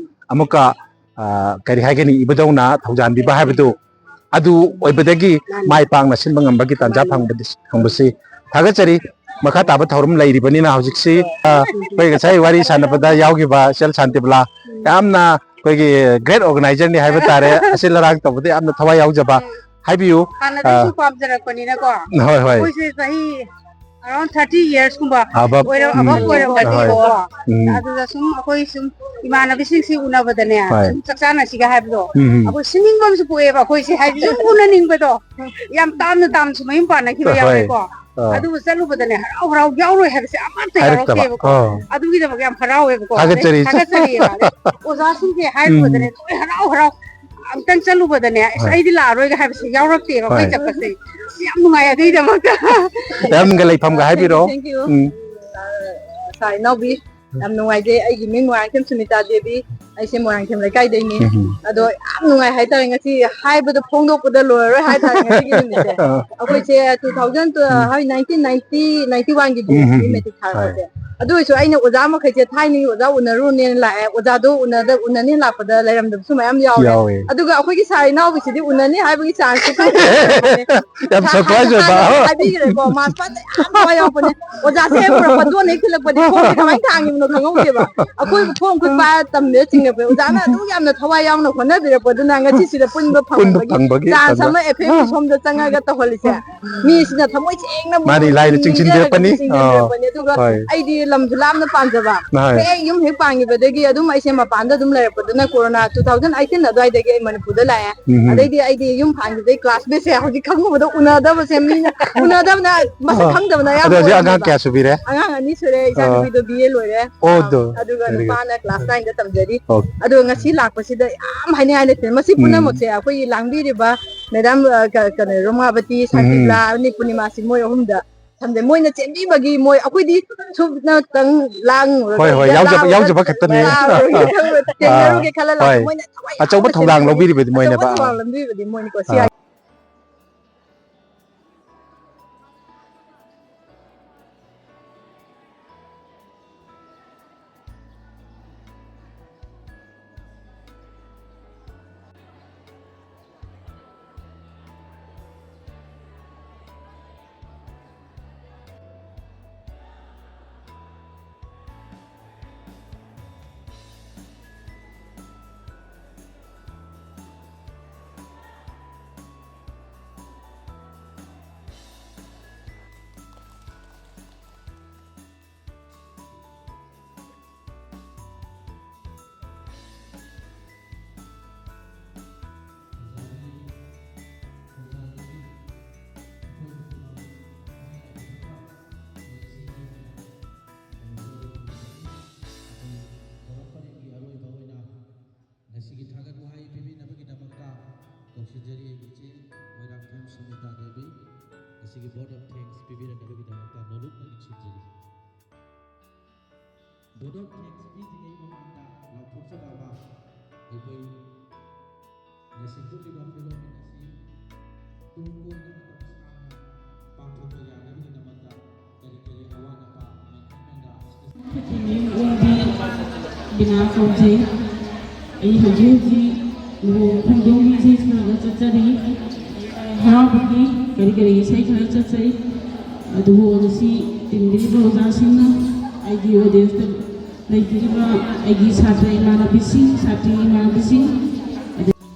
ꯑꯃꯨꯛꯀ ꯑ, ꯀꯔꯤ ꯍꯥꯏꯒꯅꯤ, ꯏꯕꯨꯙꯧꯅ ꯊꯧꯖꯥꯟꯕꯤꯕ ꯍꯥꯏꯕꯗꯨ ꯑꯗꯨ ꯑꯣꯏꯕꯗꯒꯤ ꯃꯥꯅꯤ꯫ ꯃꯥꯏ ꯄꯥꯛꯅ ꯁꯤꯟꯕ ꯉꯝꯕꯒꯤ ꯇꯥꯟꯖꯥ ꯃꯥꯅꯤ꯫ ꯐꯪꯕꯗꯤ, ꯐꯪꯕꯁꯤ ꯊꯥꯒꯠꯆꯔꯤ꯫ ꯃꯈꯥ ꯇꯥꯕ ꯊꯧꯔꯝ ꯂꯩꯔꯤꯕꯅꯤꯅ ꯍꯧꯖꯤꯛꯁꯤ, ꯑ, ꯑꯩꯈꯣꯏ ꯉꯁꯥꯏ ꯋꯥꯔꯤ ꯁꯥꯟꯅꯕꯗ ꯌꯥꯎꯈꯤꯕ ꯏꯆꯦꯜ ꯁꯥꯟꯇꯤꯕꯂꯥ ꯎꯝ꯫ ꯌꯥꯝꯅ ꯑꯩꯈꯣꯏꯒꯤ great organizerꯅꯤ ꯍꯥꯏꯕ ꯇꯥꯔꯦ꯫ ꯑꯁꯤꯜ ꯑꯔꯥꯡ ꯇꯧꯕꯗ ꯌꯥꯝꯅ ꯊꯋꯥꯏ ꯌꯥꯎꯖꯕ꯫ ꯎꯝ꯫ ꯍꯥꯏꯕꯤꯌꯨ꯫ ꯍꯥꯟꯅꯗꯒꯤ ꯑ, ꯁꯨꯝ ꯄꯥꯝꯖꯔꯛꯄꯅꯤꯅꯀꯣ꯫ ꯍꯣꯏ, ꯍꯣꯏ꯫ ꯑꯩꯈꯣꯏꯁꯦ ꯆꯍꯤ around thirty yearsꯀꯨꯝꯕ ꯑꯕꯞ, ꯑꯣꯏꯔ-, ꯎꯝ꯫ ꯑꯕꯞ ꯑꯣꯏꯔꯝꯒꯅꯤꯀꯣ꯫ ꯍꯣꯏ, ꯍꯣꯏ꯫ ꯎꯝ꯫ ꯑꯗꯨꯗ ꯁꯨꯝ ꯑꯩꯈꯣꯏ ꯁꯨꯝ ꯏꯃꯥꯟꯅꯕꯤꯁꯤꯡꯁꯤ ꯎꯅꯕꯗꯅꯦ, ꯍꯣꯏ꯫ ꯁꯨꯝ ꯆꯥꯛ ꯆꯥꯅꯁꯤꯒ ꯍꯥꯏꯕꯗꯣ, ꯎꯝ, ꯎꯝ꯫ ꯑꯩꯈꯣꯏ ꯁꯤꯅꯤꯡꯕ ꯑꯃꯁꯨ ꯄꯣꯛꯑꯦꯕ, ꯑꯩꯈꯣꯏꯁꯦ ꯍꯥꯏꯗꯤ ꯁꯨꯝ ꯎꯅꯅꯤꯡꯕꯗꯣ꯫ ꯌꯥꯝ ꯇꯥꯝꯅ ꯇꯥꯝꯅꯁꯨ ꯃꯌꯨꯝ ꯄꯥꯟꯅꯈꯤꯕ ꯍꯣꯏ, ꯍꯣꯏ꯫ ꯌꯥꯎꯔꯦꯀꯣ꯫ ꯑꯥ꯫ ꯑꯗꯨꯕꯨ ꯆꯠꯂꯨꯕꯗꯅꯦ ꯍꯔꯥꯎ ꯍꯔꯥꯎ ꯌꯥꯎꯔꯣꯏ ꯍꯥꯏꯕꯁꯦ ꯑꯃꯠꯇ ꯍꯥꯏꯔꯛꯇꯕ꯫ ꯌꯥꯎꯔꯛꯇꯦꯕꯀꯣ꯫ ꯑꯥ꯫ ꯑꯗꯨꯒꯤꯗꯃꯛ ꯌꯥꯝ ꯍꯔꯥꯎꯋꯦꯕꯀꯣ꯫ ꯑꯗꯩ ꯊꯥꯒꯠꯆꯔꯤ꯫ ꯊꯥꯒꯠꯆꯔꯤꯑꯕ꯫ ꯑꯗꯩ ꯑꯣꯖꯥꯁꯤꯡꯁꯦ ꯍꯥꯏꯔꯨꯕꯗꯅꯦ ꯎꯝ꯫ ꯂꯣꯏ ꯍꯔꯥꯎ ꯍꯔꯥꯎ ꯑꯝꯇꯪ ꯆꯠꯂꯨꯕꯗꯅꯦ, "ꯑꯁ, ꯍꯣꯏ꯫ ꯑꯩꯗꯤ ꯂꯥꯛꯑꯔꯣꯏꯒ" ꯍꯥꯏꯕꯁꯦ ꯌꯥꯎꯔꯛꯇꯦꯕ ꯑꯩꯈꯣꯏ ꯍꯣꯏ꯫ ꯆꯠꯄꯁꯦ꯫ ꯑꯁ, ꯌꯥꯝ ꯅꯨꯡꯉꯥꯏ ꯑꯗꯨꯒꯤꯗꯃꯛꯇ꯫ ꯌꯥꯝ ꯂꯩꯐꯝꯒ ꯍꯥꯏꯕꯤꯔꯛꯑꯣ꯫ Thank you, thank you꯫ ꯎꯝ꯫ ꯑ, ꯁꯥꯔ ꯏꯅꯥꯎꯕꯤ, ꯌꯥꯝ ꯅꯨꯡꯉꯥꯏꯖꯩ꯫ ꯑꯩꯒꯤ ꯃꯤꯡ ꯃꯣꯏꯔꯥꯡꯊꯦꯝ ꯁꯨꯅꯤꯇꯥ ꯗꯦꯕꯤ꯫ ꯑꯩꯁꯦ ꯃꯣꯏꯔꯥꯡꯊꯦꯝ ꯂꯩꯀꯥꯏꯗꯩꯅꯤ꯫ ꯎꯝ꯫ ꯑꯗꯣ ꯌꯥꯝ ꯅꯨꯡꯉꯥꯏ ꯍꯥꯏꯇꯥꯔꯦ, ꯉꯁꯤ ꯍꯥꯏꯕꯗꯣ ꯐꯣꯡꯗꯣꯛꯄꯗ ꯂꯣꯏꯔꯔꯣꯏ ꯍꯥꯏꯇꯥꯔꯦ ꯉꯁꯤꯒꯤ ꯅꯨꯃꯤꯠꯁꯦ꯫ ꯑꯥ꯫ ꯑꯩꯈꯣꯏꯁꯦ two thousand, ꯎꯝ꯫ ꯍꯣꯏ, nineteen ninety, ninety one ꯒꯤꯗꯤ ꯎꯝ, ꯎꯝ, ꯁꯤꯒꯤ ꯎꯝ꯫ ꯃꯦꯇ꯭ꯔꯤꯛ ꯊꯥꯔꯛꯄꯁꯦ꯫ ꯍꯣꯏ꯫ ꯑꯗꯨ ꯑꯣꯏꯔꯁꯨ ꯑꯩꯅ ꯑꯣꯖꯥ ꯃꯈꯩꯁꯦ ꯊꯥꯏꯅꯒꯤ ꯑꯣꯖꯥ ꯎꯅꯔꯨꯅꯦꯅ ꯂꯥꯛꯑꯦ, ꯑꯣꯖꯥꯗꯣ ꯎꯅꯗ-, ꯎꯅꯅꯦꯅ ꯂꯥꯛꯄꯗ ꯂꯩꯔꯝꯗꯕꯁꯨ ꯃꯌꯥꯝ ꯌꯥꯎꯔꯦ꯫ ꯌꯥꯎꯋꯦ꯫ ꯑꯗꯨꯒ ꯑꯩꯈꯣꯏꯒꯤ ꯁꯥꯔ ꯏꯅꯥꯎꯒꯤꯁꯤꯗꯤ ꯎꯅꯅꯤ ꯍꯥꯏꯕꯒꯤ ꯆꯥꯟꯁꯁꯨ ꯌꯥꯝ ꯁꯥꯔ ꯁꯔꯄ꯭ꯔꯥꯏꯁ ꯍꯥꯟꯅ ꯑꯣꯏꯕ꯫ ꯍꯥꯏꯕꯤꯈ꯭ꯔꯦꯀꯣ, ꯃꯥꯁ ꯄꯥꯁꯇ ꯌꯥꯝ ꯊꯋꯥꯏ ꯌꯥꯎꯔꯛꯄꯅꯦ꯫ ꯑꯣꯖꯥꯁꯦ ꯍꯦꯛ ꯎꯔꯛꯄ ꯗꯣꯟ ꯍꯦꯛ ꯊꯤꯜꯂꯛꯄꯗꯤ ꯈꯣꯡꯁꯦ ꯀꯃꯥꯏꯅ ꯊꯥꯡꯉꯤꯕꯅꯣ ꯈꯪꯍꯧꯗꯦꯕ꯫ ꯑꯩꯈꯣꯏꯕꯨ ꯈꯣꯡ ꯈꯨꯠ ꯄꯥꯏꯔ ꯇꯝꯕꯤꯔ ꯆꯤꯡꯉꯛꯄꯅꯦ꯫ ꯑꯣꯖꯥꯅ ꯑꯗꯨꯛ ꯌꯥꯝꯅ ꯊꯋꯥꯏ ꯌꯥꯎꯅ ꯍꯣꯠꯅꯕꯤꯔꯛꯄꯗꯨꯅ ꯉꯁꯤꯁꯤꯗ ꯄꯨꯟꯕ ꯄꯨꯟꯕ ꯐꯪꯕꯒꯤ ꯐꯪꯕꯒꯤ ꯆꯥꯟꯁ ꯇꯟꯖꯥ꯫ ꯑꯃ ꯑꯦꯐ ꯑꯦꯝꯒꯤ ꯁꯣꯝꯗ ꯆꯪꯉꯒ ꯇꯧꯍꯜꯂꯤꯁꯦ꯫ ꯃꯤꯁꯤꯅ ꯊꯃꯣꯏ ꯁꯦꯡꯅꯕꯨ ꯃꯥꯅꯤ, ꯂꯥꯏꯅ ꯅꯤꯡꯖꯔꯒ ꯆꯤꯡꯁꯤꯟꯕꯤꯔꯛꯄꯅꯤ꯫ ꯅꯤꯡꯁꯤꯡꯕꯤꯔꯛꯄꯅꯤ꯫ ꯑꯗꯨꯒ ꯍꯣꯏ꯫ ꯑꯩꯗꯤ ꯂꯝꯁꯨ ꯂꯥꯞꯅ ꯄꯥꯟꯖꯕ꯫ ꯍꯣꯏ꯫ ꯍꯦꯛ ꯌꯨꯝ ꯍꯦꯛ ꯄꯥꯟꯈꯤꯕꯗꯒꯤ ꯑꯗꯨꯝ ꯑꯩꯁꯦ ꯃꯄꯥꯟꯗ ꯑꯗꯨꯝ ꯂꯩꯔꯛꯄꯗꯨꯅ ꯀꯣꯔꯣꯅꯥ two thousand eighteen ꯑꯗꯨꯋꯥꯏꯗꯒꯤ ꯑꯩ ꯃꯅꯤꯄꯨꯔꯗ ꯂꯥꯛꯑꯦ꯫ ꯎꯝ꯫ ꯑꯗꯩꯗꯤ ꯑꯩꯗꯤ ꯌꯨꯝ ꯄꯥꯟꯈꯤꯕꯗꯒꯤ ꯀ꯭ꯂꯥꯁꯃꯦꯠꯁꯦ ꯍꯧꯖꯤꯛ ꯈꯪꯉꯨꯕꯗ ꯎꯅꯗꯕꯁꯦ ꯃꯤꯅ ꯎꯅꯗꯕꯅ ꯃꯁꯛ ꯑꯥ꯫ ꯈꯪꯗꯕꯅ ꯑꯌꯥꯝꯕ ꯑꯗꯣ ꯍꯧꯖꯤꯛ ꯑꯉꯥꯡ ꯑꯣꯏꯔꯝꯃꯦꯕ꯫ ꯀꯌꯥ ꯁꯨꯕꯤꯔꯦ? ꯑꯉꯥꯡ ꯑꯅꯤ ꯁꯨꯔꯦ, ꯑꯥ꯫ ꯏꯆꯥꯅꯨꯄꯤꯗꯣ B A ꯂꯣꯏꯔꯦ꯫ ꯑꯣ, ꯑꯗꯣ꯫ ꯑꯗꯨꯒ very good꯫ ꯅꯨꯄꯥꯅ class nineꯗ ꯇꯝꯖꯔꯤ꯫ ꯑꯣ꯫ ꯑꯗꯣ ꯉꯁꯤ ꯂꯥꯛꯄꯁꯤꯗ ꯌꯥꯝ ꯍꯥꯏꯅꯤꯡꯉꯥꯏ ꯂꯩꯇꯦ꯫ ꯃꯁꯤ ꯎꯝ꯫ ꯄꯨꯝꯅꯃꯛꯁꯦ ꯑꯩꯈꯣꯏꯒꯤ ꯂꯥꯡꯕꯤꯔꯤꯕ ꯃꯦꯗꯥꯝ, ꯑ, ꯀ-, ꯀꯩꯅꯣ, ꯔꯣꯃꯥꯕꯇꯤ, ꯎꯝ꯫ ꯁꯥꯟꯇꯤꯕꯂꯥ, ꯑꯅꯤ ꯄꯨꯔꯅꯤꯃꯥꯁꯤ ꯃꯣꯏ ꯑꯍꯨꯝꯗ ꯊꯝꯖꯩ꯫ ꯃꯣꯏꯅ ꯆꯦꯟꯕꯤꯕꯒꯤ ꯃꯣꯏ, ꯑꯩꯈꯣꯏꯗꯤ ꯁꯨꯞꯅꯇꯪ ꯂꯥꯡꯉꯨꯔꯒ ꯍꯣꯏ, ꯍꯣꯏ, ꯌꯥꯎꯖꯕ, ꯂꯥꯎꯔꯒ ꯌꯥꯎꯖꯕ ꯈꯛꯇꯅꯤ꯫ ꯂꯥꯎꯔꯒ ꯑꯥ꯫ ꯊꯦꯡꯅꯔꯨꯒꯦ ꯈꯜꯂ ꯂꯥꯛꯄ꯫ ꯍꯣꯏ꯫ ꯃꯣꯏꯅ ꯊꯋꯥꯏ ꯑꯆꯧꯕ ꯌꯥꯎꯅ ꯊꯧꯗꯥꯡ ꯆꯦꯟꯕꯤꯕꯒꯤ ꯂꯧꯕꯤꯔꯤꯕꯗꯤ ꯑꯆꯧꯕ ꯃꯣꯏꯅꯦꯕ꯫ ꯊꯧꯗꯥꯡ ꯂꯧꯕꯤꯕꯗꯤ ꯃꯣꯏꯅꯤꯀꯣ꯫ ꯁꯤ ꯑꯥ꯫ ꯉꯁꯤꯒꯤ ꯊꯥꯒꯠ ꯋꯥꯍꯩ ꯄꯤꯕꯤꯅꯕꯒꯤꯗꯃꯛꯇ ꯀꯧꯁꯤꯟꯖꯔꯤ ꯑꯩꯒꯤ ꯏꯆꯦ ꯃꯣꯏꯔꯥꯡꯊꯦꯝ ꯁꯨꯃꯤꯇꯥ ꯗꯦꯕꯤ꯫ ꯉꯁꯤꯒꯤ vote of thanks ꯄꯤꯕꯤꯔꯛꯅꯕꯒꯤꯗꯃꯛꯇ ꯅꯣꯂꯨꯛꯅ ꯅꯤꯡꯁꯤꯡꯖꯔꯤ꯫ Vote of thanks ꯄꯤꯗ꯭ꯔꯤꯉꯩ ꯃꯃꯥꯡꯗ ꯂꯥꯎꯊꯣꯛꯆꯕ ꯑꯃ, ꯑꯩꯈꯣꯏ ꯉꯁꯤ ꯎꯠꯂꯤꯕ ꯐꯤꯔꯣꯜ ꯑꯁꯤ ꯇꯨꯡ ꯀꯣꯏꯅ ꯃꯇꯝ ꯁꯥꯡꯅ ꯄꯥꯡꯊꯣꯛꯄ ꯌꯥꯅꯕꯒꯤꯗꯃꯛꯇ ꯀꯔꯤ ꯀꯔꯤ ꯑꯋꯥꯠ ꯑꯄꯥ ꯃꯦꯟꯈꯠꯅꯕ ꯈꯨꯠꯀꯤ ꯃꯌꯨꯝ ꯑꯣꯟꯕꯤ ꯕꯤꯅꯥ ꯀꯧꯖꯩ꯫ ꯑꯩ ꯍꯧꯖꯤꯛ ꯍꯧꯖꯤꯛ ꯂꯨꯍꯣꯡ ꯈꯣꯡꯗꯣꯡꯕꯒꯤ ꯏꯁꯩ ꯈꯔ ꯆꯠꯆꯔꯤ꯫ ꯍꯔꯥꯎꯕꯒꯤ ꯀꯔꯤ ꯀꯔꯤ ꯏꯁꯩ ꯈꯔ ꯆꯠꯆꯩ꯫ ꯑꯗꯨꯕꯨ ꯉꯁꯤ ꯇꯤꯟꯕꯤꯔꯤꯕ ꯑꯣꯖꯥꯁꯤꯡꯅ, ꯑꯩꯒꯤ audienceꯇ ꯂꯩꯕꯤꯔꯤꯕ ꯑꯩꯒꯤ ꯁꯥꯇ꯭ꯔ ꯏꯃꯥꯟꯅꯕꯤꯁꯤꯡ, ꯁꯥꯇ꯭ꯔꯤ ꯏꯃꯥꯟꯅꯕꯤꯁꯤꯡ, ꯑꯗꯒꯤ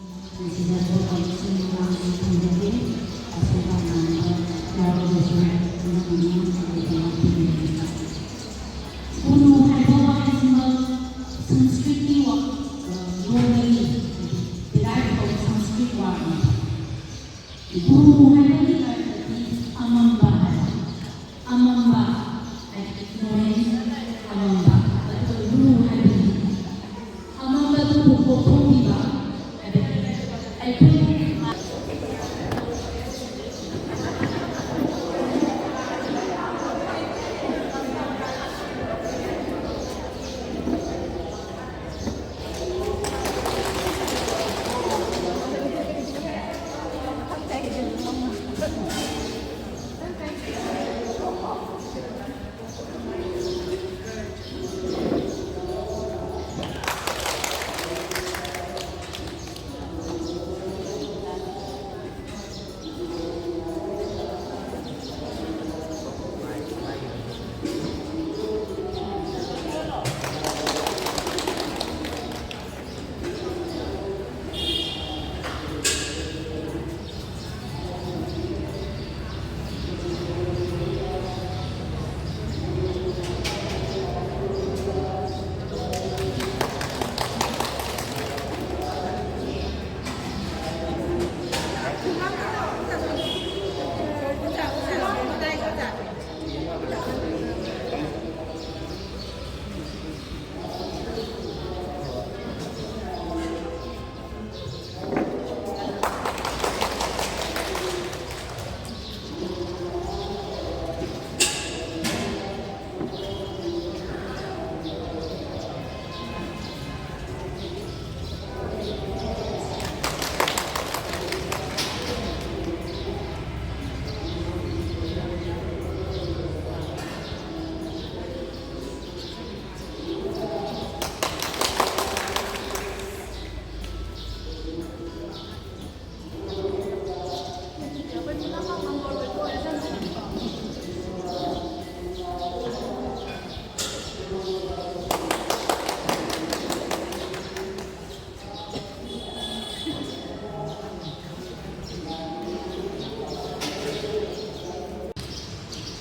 ꯒꯨꯔꯨ ꯍꯥꯏꯕ ꯋꯥꯍꯩꯁꯤꯃꯛ ꯁꯪꯁꯀ꯭ꯔꯤꯠꯀꯤ ꯋꯥ-, ꯑ, ꯂꯣꯟꯗꯒꯤ derive ꯇꯧꯕ ꯁꯪꯁꯀ꯭ꯔꯤꯠ ꯋꯥꯅꯤ꯫ ꯒꯨꯔꯨ ꯍꯥꯏꯕꯒꯤ ꯑꯔꯊꯗꯤ ꯑꯃꯝꯕ ꯍꯥꯏꯕ꯫ ꯑꯃꯝꯕ ꯍꯥꯏꯗꯤ ignorance, ꯑꯃꯝꯕ꯫ ꯑꯗꯨꯒ ꯒꯨꯔꯨ ꯍꯥꯏꯕꯗꯤ ꯑꯃꯝꯕꯗꯨꯕꯨ ꯀꯣꯛꯊꯣꯛꯄꯤꯕ ꯍꯥꯏꯕꯗꯤ ꯑꯩꯈꯣꯏ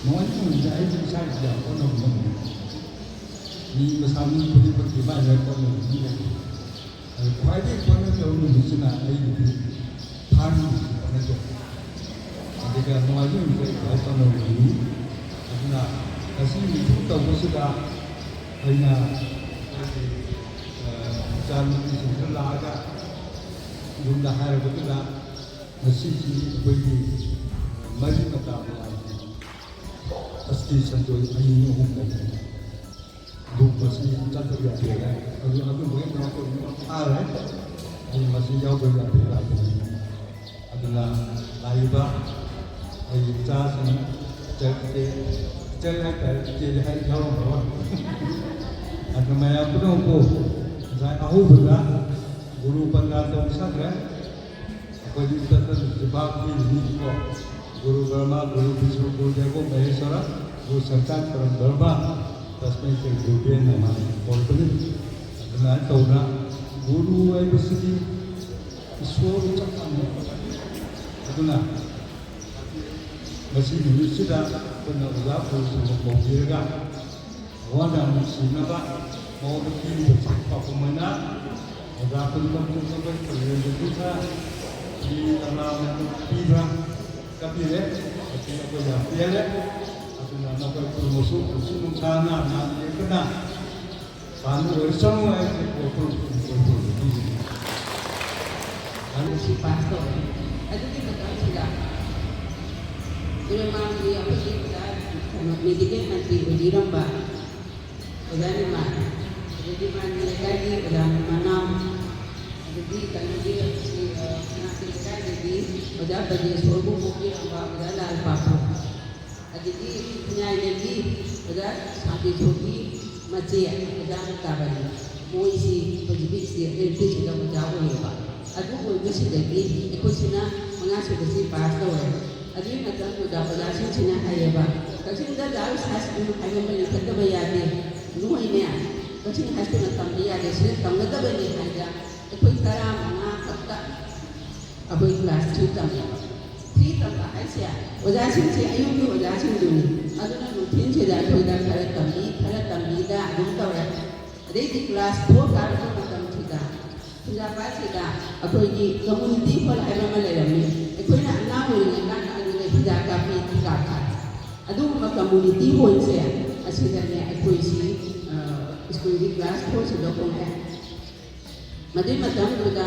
ꯅꯨꯡꯉꯥꯏꯇꯕꯁꯦ ꯑꯩꯁꯨ ꯏꯁꯥꯒꯤꯗꯤ ꯌꯥꯝ ꯍꯣꯠꯅꯕ ꯉꯝꯃꯤ꯫ ꯃꯤ ꯃꯁꯥ ꯃꯤ ꯈꯨꯗꯤꯡꯃꯛꯀꯤ ꯃꯥꯏ ꯃꯥꯏ ꯍꯣꯠꯅꯕ ꯃꯤ ꯂꯩ꯫ ꯑꯗꯨ ꯈ꯭ꯋꯥꯏꯗꯒꯤ ꯍꯣꯠꯅꯖꯕ ꯅꯨꯃꯤꯠꯁꯤꯅ ꯑꯩꯒꯤꯗꯤ ꯊꯥꯡꯒꯤ ꯅꯨꯃꯤꯠꯁꯤ ꯍꯣꯠꯅꯖꯩ꯫ ꯑꯗꯨꯒ ꯅꯨꯡꯉꯥꯏꯕ ꯅꯨꯃꯤꯠꯇ ꯑꯩ ꯈ꯭ꯋꯥꯏ ꯍꯣꯠꯅꯕ ꯅꯨꯃꯤꯠꯅꯤ꯫ ꯑꯗꯨꯅ ꯉꯁꯤ ꯃꯤꯇꯤꯡ ꯇꯧꯕꯁꯤꯗ ꯑꯩꯅ ꯑꯩꯒꯤ, ꯑ, ꯏꯆꯥꯅꯨꯄꯤꯁꯤꯡꯁꯨ ꯂꯥꯛꯑꯒ ꯌꯨꯝꯗ ꯍꯥꯏꯔꯕꯗꯨꯗ ꯉꯁꯤꯁꯤ ꯑꯩꯈꯣꯏꯒꯤ ꯃꯔꯤ ꯃꯇꯥ ꯃꯌꯥꯝꯒꯤ ꯑꯁꯇꯤ ꯁꯟꯗꯣꯏ ꯑꯅꯤ ꯑꯍꯨꯝ ꯂꯩꯔꯦ꯫ ꯑꯗꯨ ꯃꯁꯤ ꯆꯠꯇꯕ ꯌꯥꯗꯦ꯫ ꯑꯗꯨ, ꯑꯗꯨꯝꯕꯒꯤ ꯊꯕꯛꯇꯣ ꯑꯗꯨꯝ ꯊꯥꯔꯦ꯫ ꯑꯩ ꯃꯁꯤ ꯌꯥꯎꯗꯕ ꯌꯥꯗꯦ ꯍꯥꯏꯕꯅꯤ꯫ ꯑꯗꯨꯅ ꯂꯥꯛꯏꯕ ꯑꯩꯒꯤ ꯏꯆꯥꯁꯤꯡ, ꯏꯆꯜ, ꯏꯆꯦ, ꯏꯆꯜ ꯍꯥꯏꯇꯥꯔꯦ, ꯏꯆꯦꯗꯤ ꯍꯥꯏ ꯌꯥꯎꯔꯝꯃꯔꯣꯏ꯫ ꯑꯗꯨ ꯃꯌꯥꯝ ꯄꯨꯝꯅꯃꯛꯄꯨ ꯉꯁꯥꯏ ꯑꯍꯧꯕꯗ ꯒꯨꯔꯨ ꯄꯟꯗꯥ ꯇꯧꯖꯈ꯭ꯔꯦ꯫ ꯑꯩꯈꯣꯏꯗꯤ ꯆꯠꯄꯗ ꯆꯤꯟꯐꯥ ꯊꯤꯔꯤꯅꯤꯀꯣ꯫ ꯒꯨꯔꯨ ꯕ꯭ꯔꯍ꯭ꯃ, ꯒꯨꯔꯨ ꯕꯤꯁꯅꯨ, ꯒꯨꯔꯨ ꯗꯦꯕꯣ ꯃꯍꯦꯁ꯭ꯋꯔ, ꯒꯨꯔꯨ ꯁꯥꯛꯁꯥꯠ ꯄꯔꯝ ꯕ꯭ꯔꯍ꯭ꯃ, ꯇꯁꯃꯩ ꯁ꯭ꯔꯤ ꯒꯨꯔꯨꯚ꯭ꯌꯣ ꯅꯃꯍ ꯀꯧꯔꯛꯄꯅꯤ꯫ ꯑꯗꯨꯃꯥꯏꯅ ꯇꯧꯗꯅ ꯒꯨꯔꯨ ꯍꯥꯏꯕꯁꯤꯗꯤ ꯏꯁꯣꯔꯒ ꯆꯞ ꯃꯥꯟꯅꯩ꯫ ꯑꯗꯨꯅ ꯉꯁꯤ ꯅꯨꯃꯤꯠꯁꯤꯗ ꯑꯩꯈꯣꯏꯅ ꯑꯣꯖꯥ ꯒꯨꯔꯨꯁꯤꯡꯕꯨ ꯀꯧꯕꯤꯔꯒ ꯃꯉꯣꯟꯗ ꯅꯨꯡꯁꯤꯅꯕ, ꯃꯉꯣꯟꯗ ꯄꯤꯔꯤꯕ ꯄꯥꯎꯈꯨꯝ ꯑꯣꯏꯅ ꯑꯣꯖꯥ ꯈꯨꯗꯤꯡꯃꯛꯇꯁꯨ ꯑꯩꯈꯣꯏ ꯄ꯭ꯔꯦꯖꯦꯟꯇꯦꯁꯟ ꯈꯔ ꯃꯤ ꯇꯔꯥꯃꯨꯛ ꯄꯤꯕ꯭ꯔꯥ ꯀꯠꯄꯤꯔꯦ꯫ ꯃꯁꯤ ꯑꯩꯈꯣꯏ ꯌꯥꯝ ꯄꯦꯜꯂꯦ꯫ ꯑꯗꯨꯅ ꯅꯈꯣꯏ ꯈꯨꯗꯤꯡꯃꯛꯁꯨ ꯅꯨꯡꯁꯤ ꯅꯨꯡꯁꯥꯅ ꯅꯥꯗ ꯌꯦꯛꯇꯅ ꯄꯥꯟꯕ ꯑꯣꯏꯔꯁꯅꯨ ꯍꯥꯏꯕꯁꯤ ꯋꯥꯐꯝ ꯑꯣꯏꯕ ꯄꯤꯔꯤ꯫ ꯑꯗꯨ ꯁꯤ ꯄꯥꯁ ꯇꯧꯔꯦ꯫ ꯑꯗꯨꯒꯤ ꯃꯇꯝꯁꯤꯗ ꯏꯔꯝꯕꯥꯝꯒꯤ ꯑꯩꯈꯣꯏꯒꯤ ꯑꯣꯖꯥ, ꯀꯩꯅꯣ, ꯃꯦꯗꯤꯀꯦꯜ ꯃꯟꯇ꯭ꯔꯤ ꯑꯣꯏꯕꯤꯔꯝꯕ ꯑꯣꯖꯥ ꯅꯤꯃꯥꯟ, ꯑꯗꯒꯤ ꯃꯥꯒꯤ ꯂꯩꯀꯥꯏꯒꯤ ꯑꯣꯖꯥ ꯃꯅꯥꯎ, ꯑꯗꯒꯤ ꯀꯩꯅꯣꯒꯤ, ꯑ, ꯃꯅꯥꯛꯀꯤ ꯂꯩꯀꯥꯏꯗꯒꯤ ꯑꯣꯖꯥ ꯕ꯭ꯔꯖꯦꯁꯣꯔꯕꯨ ꯄꯣꯛꯄꯤꯔꯝꯕ ꯑꯣꯖꯥ ꯂꯥꯜ ꯄꯥꯛꯄ, ꯑꯗꯒꯤ ꯈꯨꯟꯌꯥꯏꯗꯒꯤ ꯑꯣꯖꯥ ꯁꯥꯟꯇꯤꯁꯣꯔꯒꯤ ꯃꯆꯦ ꯑꯣꯖꯥ ꯃꯨꯛꯇꯥꯕꯥꯏ, ꯃꯣꯏꯁꯤ ꯍꯧꯖꯤꯛꯀꯤ ꯁ꯭ꯇꯦꯠ ꯑꯦꯜ ꯄꯤꯁꯤꯗ ꯑꯣꯖꯥ ꯑꯣꯏꯌꯦꯕ꯫ ꯑꯗꯨ ꯑꯣꯏꯕꯁꯤꯗꯒꯤ ꯑꯩꯈꯣꯏꯁꯤꯅ ꯃꯉꯥ ꯁꯨꯕꯁꯤ ꯄꯥꯁ ꯇꯧꯔꯦ꯫ ꯑꯗꯨꯒꯤ ꯃꯇꯝꯗꯨꯗ ꯑꯣꯖꯥꯁꯤꯡꯁꯤꯅ ꯍꯥꯏꯌꯦꯕ, "ꯀꯛꯆꯤꯡꯗ ꯒꯥꯔꯜꯁ ꯍꯥꯏ ꯁ꯭ꯀꯨꯜ ꯍꯥꯏꯕ ꯑꯃ ꯂꯤꯡꯈꯠꯇꯕ ꯌꯥꯗꯦ, ꯅꯣꯏꯅꯦ ꯀꯛꯆꯤꯡ ꯍꯥꯏ ꯁ꯭ꯀꯨꯜꯅ ꯇꯝꯕ ꯌꯥꯗꯦ, ꯁꯤꯗ ꯇꯝꯒꯗꯕꯅꯤ" ꯍꯥꯏꯗ ꯑꯩꯈꯣꯏ ꯇꯔꯥꯃꯉꯥ ꯈꯛꯇ ꯑꯩꯈꯣꯏ ꯀ꯭ꯂꯥꯁ ꯊ꯭ꯔꯤ ꯇꯝꯃꯦꯕ꯫ ꯊ꯭ꯔꯤ ꯇꯝꯕ ꯍꯥꯏꯁꯦ ꯑꯣꯖꯥꯁꯤꯡꯁꯦ ꯑꯌꯨꯛꯀꯤ ꯑꯣꯖꯥꯁꯤꯡꯗꯨꯅꯤ, ꯑꯗꯨꯅ ꯅꯨꯡꯊꯤꯜꯁꯤꯗ ꯑꯩꯈꯣꯏꯗ ꯈꯔ ꯇꯝꯕꯤ, ꯈꯔ ꯇꯝꯕꯤꯗ ꯑꯗꯨꯝ ꯇꯧꯔꯦ꯫ ꯑꯗꯩꯗꯤ ꯀ꯭ꯂꯥꯁ ꯐꯣꯔ ꯀꯥꯔꯛꯄ ꯃꯇꯝꯁꯤꯗ ꯈꯨꯟꯖꯥꯄꯥꯠꯁꯤꯗ ꯑꯩꯈꯣꯏꯒꯤ ꯀꯝꯃꯨꯅꯤꯇꯤ ꯍꯣꯜ ꯍꯥꯏꯕ ꯑꯃ ꯂꯩꯔꯝꯃꯤ꯫ ꯑꯩꯈꯣꯏꯅ ꯑꯉꯥꯡ ꯑꯣꯏꯔꯤꯉꯩ ꯀꯥꯟꯗ ꯑꯗꯨꯗ ꯍꯤꯗꯥꯛ ꯀꯥꯞꯄꯤ ꯀꯥꯞꯄ ꯑꯗꯨꯒꯨꯝꯕ ꯀꯝꯃꯨꯅꯤꯇꯤ ꯍꯣꯜꯁꯦ ꯑꯁꯤꯗꯅꯦ ꯑꯩꯈꯣꯏꯁꯤ ꯁ꯭ꯀꯨꯜꯒꯤ ꯀ꯭ꯂꯥꯁ ꯐꯣꯔꯁꯤꯗ ꯍꯣꯡꯉꯦ꯫ ꯃꯗꯨꯏ ꯃꯇꯝꯗꯨꯗ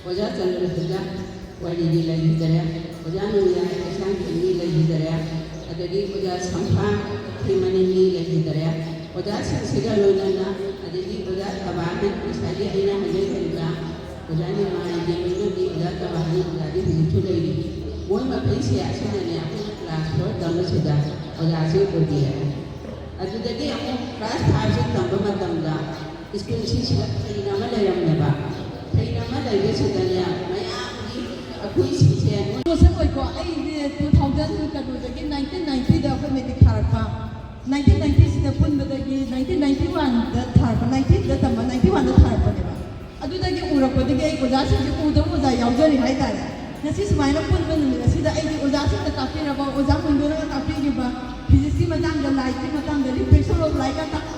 ꯑꯣꯖꯥ ꯆꯟꯗ꯭ꯔꯁꯤꯗ ꯋꯥꯔꯤꯗꯤ ꯂꯩꯈꯤꯗꯔꯦ, ꯑꯣꯖꯥ ꯅꯣꯡꯌꯥꯏ ꯀꯩꯁꯥꯡꯊꯦꯝꯒꯤ ꯂꯩꯈꯤꯗꯔꯦ, ꯑꯗꯒꯤ ꯑꯣꯖꯥ ꯁꯝꯐꯥ ꯈꯦꯃꯅꯤꯒꯤ ꯂꯩꯈꯤꯗꯔꯦ꯫ ꯑꯣꯖꯥꯁꯤꯡꯁꯤꯒ ꯂꯣꯏꯅꯅ ꯑꯗꯒꯤ ꯑꯣꯖꯥ ꯇꯕꯥꯅ ꯉꯁꯥꯏꯒꯤ ꯑꯩꯅ ꯍꯥꯏꯖꯈꯤꯕ ꯑꯣꯖꯥ ꯅꯤꯃꯥꯏꯒꯤ ꯂꯣꯏꯅꯕꯤ ꯑꯣꯖꯥ ꯇꯕꯥꯅ ꯑꯣꯖꯥꯗꯤ ꯍꯧꯖꯤꯛꯁꯨ ꯂꯩꯔꯤ꯫ ꯃꯣꯏ ꯃꯈꯩꯁꯦ ꯑꯁꯤꯅꯅꯦ ꯑꯩꯈꯣꯏꯅ ꯀ꯭ꯂꯥꯁ ꯐꯣꯔ ꯇꯝꯕꯁꯤꯗ ꯑꯣꯖꯥꯁꯦ ꯑꯣꯏꯕꯤꯔꯦ꯫ ꯑꯗꯨꯗꯒꯤ ꯑꯃꯨꯛ ꯀ꯭ꯂꯥꯁ ꯐꯥꯏꯚꯁꯦ ꯇꯝꯕ ꯃꯇꯝꯗ ꯁ꯭ꯀꯨꯜꯁꯤꯡꯁꯤꯗ ꯐꯩꯅ ꯑꯃ ꯂꯩꯔꯝꯃꯦꯕ꯫ ꯐꯩꯅ ꯑꯃ ꯂꯩꯕꯁꯤꯗꯅꯦ ꯃꯌꯥꯝꯒꯤ ꯑꯩꯈꯣꯏꯁꯤꯡꯁꯦ ꯃꯣꯁꯟ ꯑꯣꯏꯀꯣ꯫ ꯑꯩꯁꯦ ꯇꯨ ꯊꯥꯎꯖꯟ ꯀꯩꯅꯣꯗꯒꯤ ꯅꯥꯏꯟꯇꯤꯟ ꯅꯥꯏꯟꯇꯤꯗ ꯑꯩꯈꯣꯏ ꯃꯦꯇ꯭ꯔꯤꯛ ꯊꯥꯔꯛꯄ꯫ ꯅꯥꯏꯟꯇꯤꯟ ꯅꯥꯏꯟꯇꯤꯁꯤꯗ ꯄꯨꯟꯕꯗꯒꯤ ꯅꯥꯏꯟꯇꯤꯟ ꯅꯥꯏꯟꯇꯤ ꯋꯥꯟꯗ ꯊꯥꯔꯛꯄ, ꯅꯥꯏꯟꯇꯤꯟꯗ ꯇꯝꯕ, ꯅꯥꯏꯟꯇꯤ ꯋꯥꯟꯗ ꯊꯥꯔꯛꯄꯅꯦꯕ꯫ ꯑꯗꯨꯗꯒꯤ ꯎꯔꯛꯄꯗꯒꯤ ꯑꯩ ꯑꯣꯖꯥꯁꯤꯡꯁꯦ ꯎꯗꯕ ꯑꯣꯖꯥ ꯌꯥꯎꯖꯔꯤ ꯍꯥꯏꯇꯥꯔꯦ꯫ ꯉꯁꯤ ꯁꯨꯃꯥꯏꯅ ꯄꯨꯟꯕ ꯅꯨꯃꯤꯠ ꯑꯁꯤꯗ ꯑꯩꯗꯤ ꯑꯣꯖꯥꯁꯤꯡꯅ ꯇꯥꯛꯄꯤꯔꯕ, ꯑꯣꯖꯥ ꯃꯨꯟꯗꯣꯅꯒ ꯇꯥꯛꯄꯤꯈꯤꯕ ꯐꯤꯖꯤꯛꯁꯀꯤ ꯃꯇꯥꯡꯗ, ꯂꯥꯏꯠꯀꯤ ꯃꯇꯥꯡꯗ, ꯔꯤꯐ꯭ꯂꯦꯛꯁꯟ ꯑꯣꯐ ꯂꯥꯏꯠꯀ ꯇꯥꯛ-,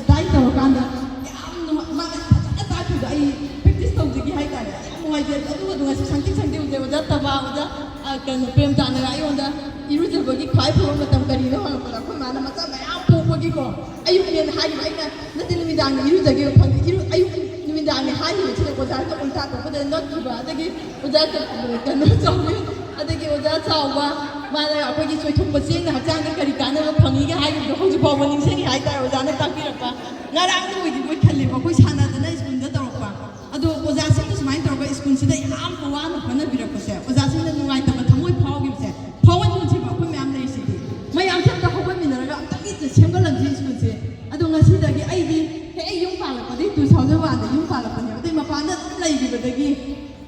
ꯇꯥꯏ ꯇꯧꯔꯀꯥꯟꯗ ꯌꯥꯝ ꯅꯨꯡꯉꯥꯏ꯫ ꯃꯥꯅ ꯐꯖꯅ ꯇꯥꯛꯈꯤꯕꯗꯣ ꯑꯩ ꯄ꯭ꯔꯦꯛꯇꯤꯁ ꯇꯧꯖꯈꯤ ꯍꯥꯏꯇꯥꯔꯦ꯫ ꯌꯥꯝ ꯅꯨꯡꯉꯥꯏꯖꯩ꯫ ꯑꯗꯨꯒ ꯑꯗꯨꯝ ꯉꯁꯤ ꯁꯪꯇꯤꯛ ꯁꯪꯇꯤꯛ ꯑꯣꯖꯥ ꯇꯕꯥ, ꯑꯣꯖꯥ, ꯑ, ꯀꯩꯅꯣ, ꯄ꯭ꯔꯦꯝꯆꯥꯟꯗꯒ ꯑꯩꯉꯣꯟꯗ ꯏꯔꯨꯖꯕꯒꯤ ꯈ꯭ꯋꯥꯏ ꯐꯕ ꯃꯇꯝ ꯀꯔꯤꯅꯣ ꯍꯪꯉꯛꯄꯗ, ꯑꯩꯈꯣꯏ ꯃꯥꯅ ꯃꯆꯥ ꯃꯌꯥꯝ ꯄꯣꯛꯄꯒꯤꯀꯣ, ꯑꯌꯨꯛꯅꯦꯅ ꯍꯥꯏꯈꯤꯕ꯫ ꯑꯩꯅ, "ꯅꯠꯇꯦ, ꯅꯨꯃꯤꯗꯥꯡꯗ ꯏꯔꯨꯖꯒꯦ, ꯐꯪꯗꯦ, ꯏꯔꯨ-, ꯑꯌꯨꯛ ꯅꯨꯃꯤꯗꯥꯡꯅꯦ" ꯍꯥꯏꯈꯤꯕꯁꯤꯗ ꯑꯣꯖꯥꯗ ꯎꯜꯇꯥ ꯇꯧꯕꯗ ꯉꯛꯈꯤꯕ꯫ ꯑꯗꯒꯤ ꯑꯣꯖꯥ ꯀ-, ꯀꯩꯅꯣ ꯆꯥꯎꯕꯤ, ꯑꯗꯒꯤ ꯑꯣꯖꯥ ꯆꯥꯎꯕ, ꯃꯥꯅ ꯑꯩꯈꯣꯏꯒꯤ ꯆꯣꯏꯊꯣꯡꯕ ꯆꯦꯡꯅ ꯍꯛꯆꯥꯡꯗ ꯀꯔꯤ ꯀꯥꯟꯅꯕ ꯐꯪꯉꯤꯒ ꯍꯥꯏꯈꯤꯕꯗꯣ ꯍꯧꯖꯤꯛ ꯐꯥꯎꯕ ꯅꯤꯡꯁꯤꯡꯉꯤ ꯍꯥꯏꯇꯥꯔꯦ꯫ ꯑꯣꯖꯥꯅ ꯇꯥꯛꯄꯤꯔꯛꯄ꯫ ꯉꯔꯥꯡꯗ ꯑꯣꯏꯗꯤ ꯑꯣꯏ ꯈꯜꯂꯦꯕ, ꯑꯩꯈꯣꯏ ꯁꯥꯟꯅꯗꯅ ꯁ꯭ꯀꯨꯜꯗ ꯇꯧꯔꯛꯄ꯫ ꯑꯗꯣ ꯑꯣꯖꯥꯁꯤꯡꯅ ꯁꯨꯃꯥꯏꯅ ꯇꯧꯔꯒ ꯁ꯭ꯀꯨꯜꯁꯤꯗ ꯌꯥꯝ ꯋꯥꯅ ꯍꯣꯠꯅꯕꯤꯔꯛꯄꯁꯦ, ꯑꯣꯖꯥꯁꯤꯡꯅ ꯅꯨꯡꯉꯥꯏꯇꯕ ꯊꯃꯣꯏ ꯐꯥꯎꯈꯤꯕꯁꯦ ꯐꯥꯎꯍꯟꯒꯨꯝꯁꯦꯕ꯫ ꯑꯩꯈꯣꯏ ꯃꯌꯥꯝ ꯂꯩꯔꯤꯁꯤꯗꯤ ꯃꯌꯥꯝꯁꯦ ꯑꯝꯇ ꯍꯧꯒꯠꯃꯤꯟꯅꯔꯒ ꯑꯝꯇꯪꯗꯤ ꯁꯦꯝꯒꯠꯂꯝꯁꯤ ꯁ꯭ꯀꯨꯜꯁꯦ꯫ ꯑꯗꯣ ꯉꯁꯤꯗꯒꯤ ꯑꯩꯗꯤ ꯍꯦꯛ ꯌꯨꯝ ꯄꯥꯜꯂꯛꯄꯗꯒꯤ, ꯇꯨ ꯊꯥꯎꯖꯟ ꯋꯥꯟꯗ ꯌꯨꯝ ꯄꯥꯜꯂꯛꯄꯅꯦꯕ꯫ ꯑꯗꯩ ꯃꯄꯥꯟꯗ ꯑꯗꯨꯝ ꯂꯩꯈꯤꯕꯗꯒꯤ,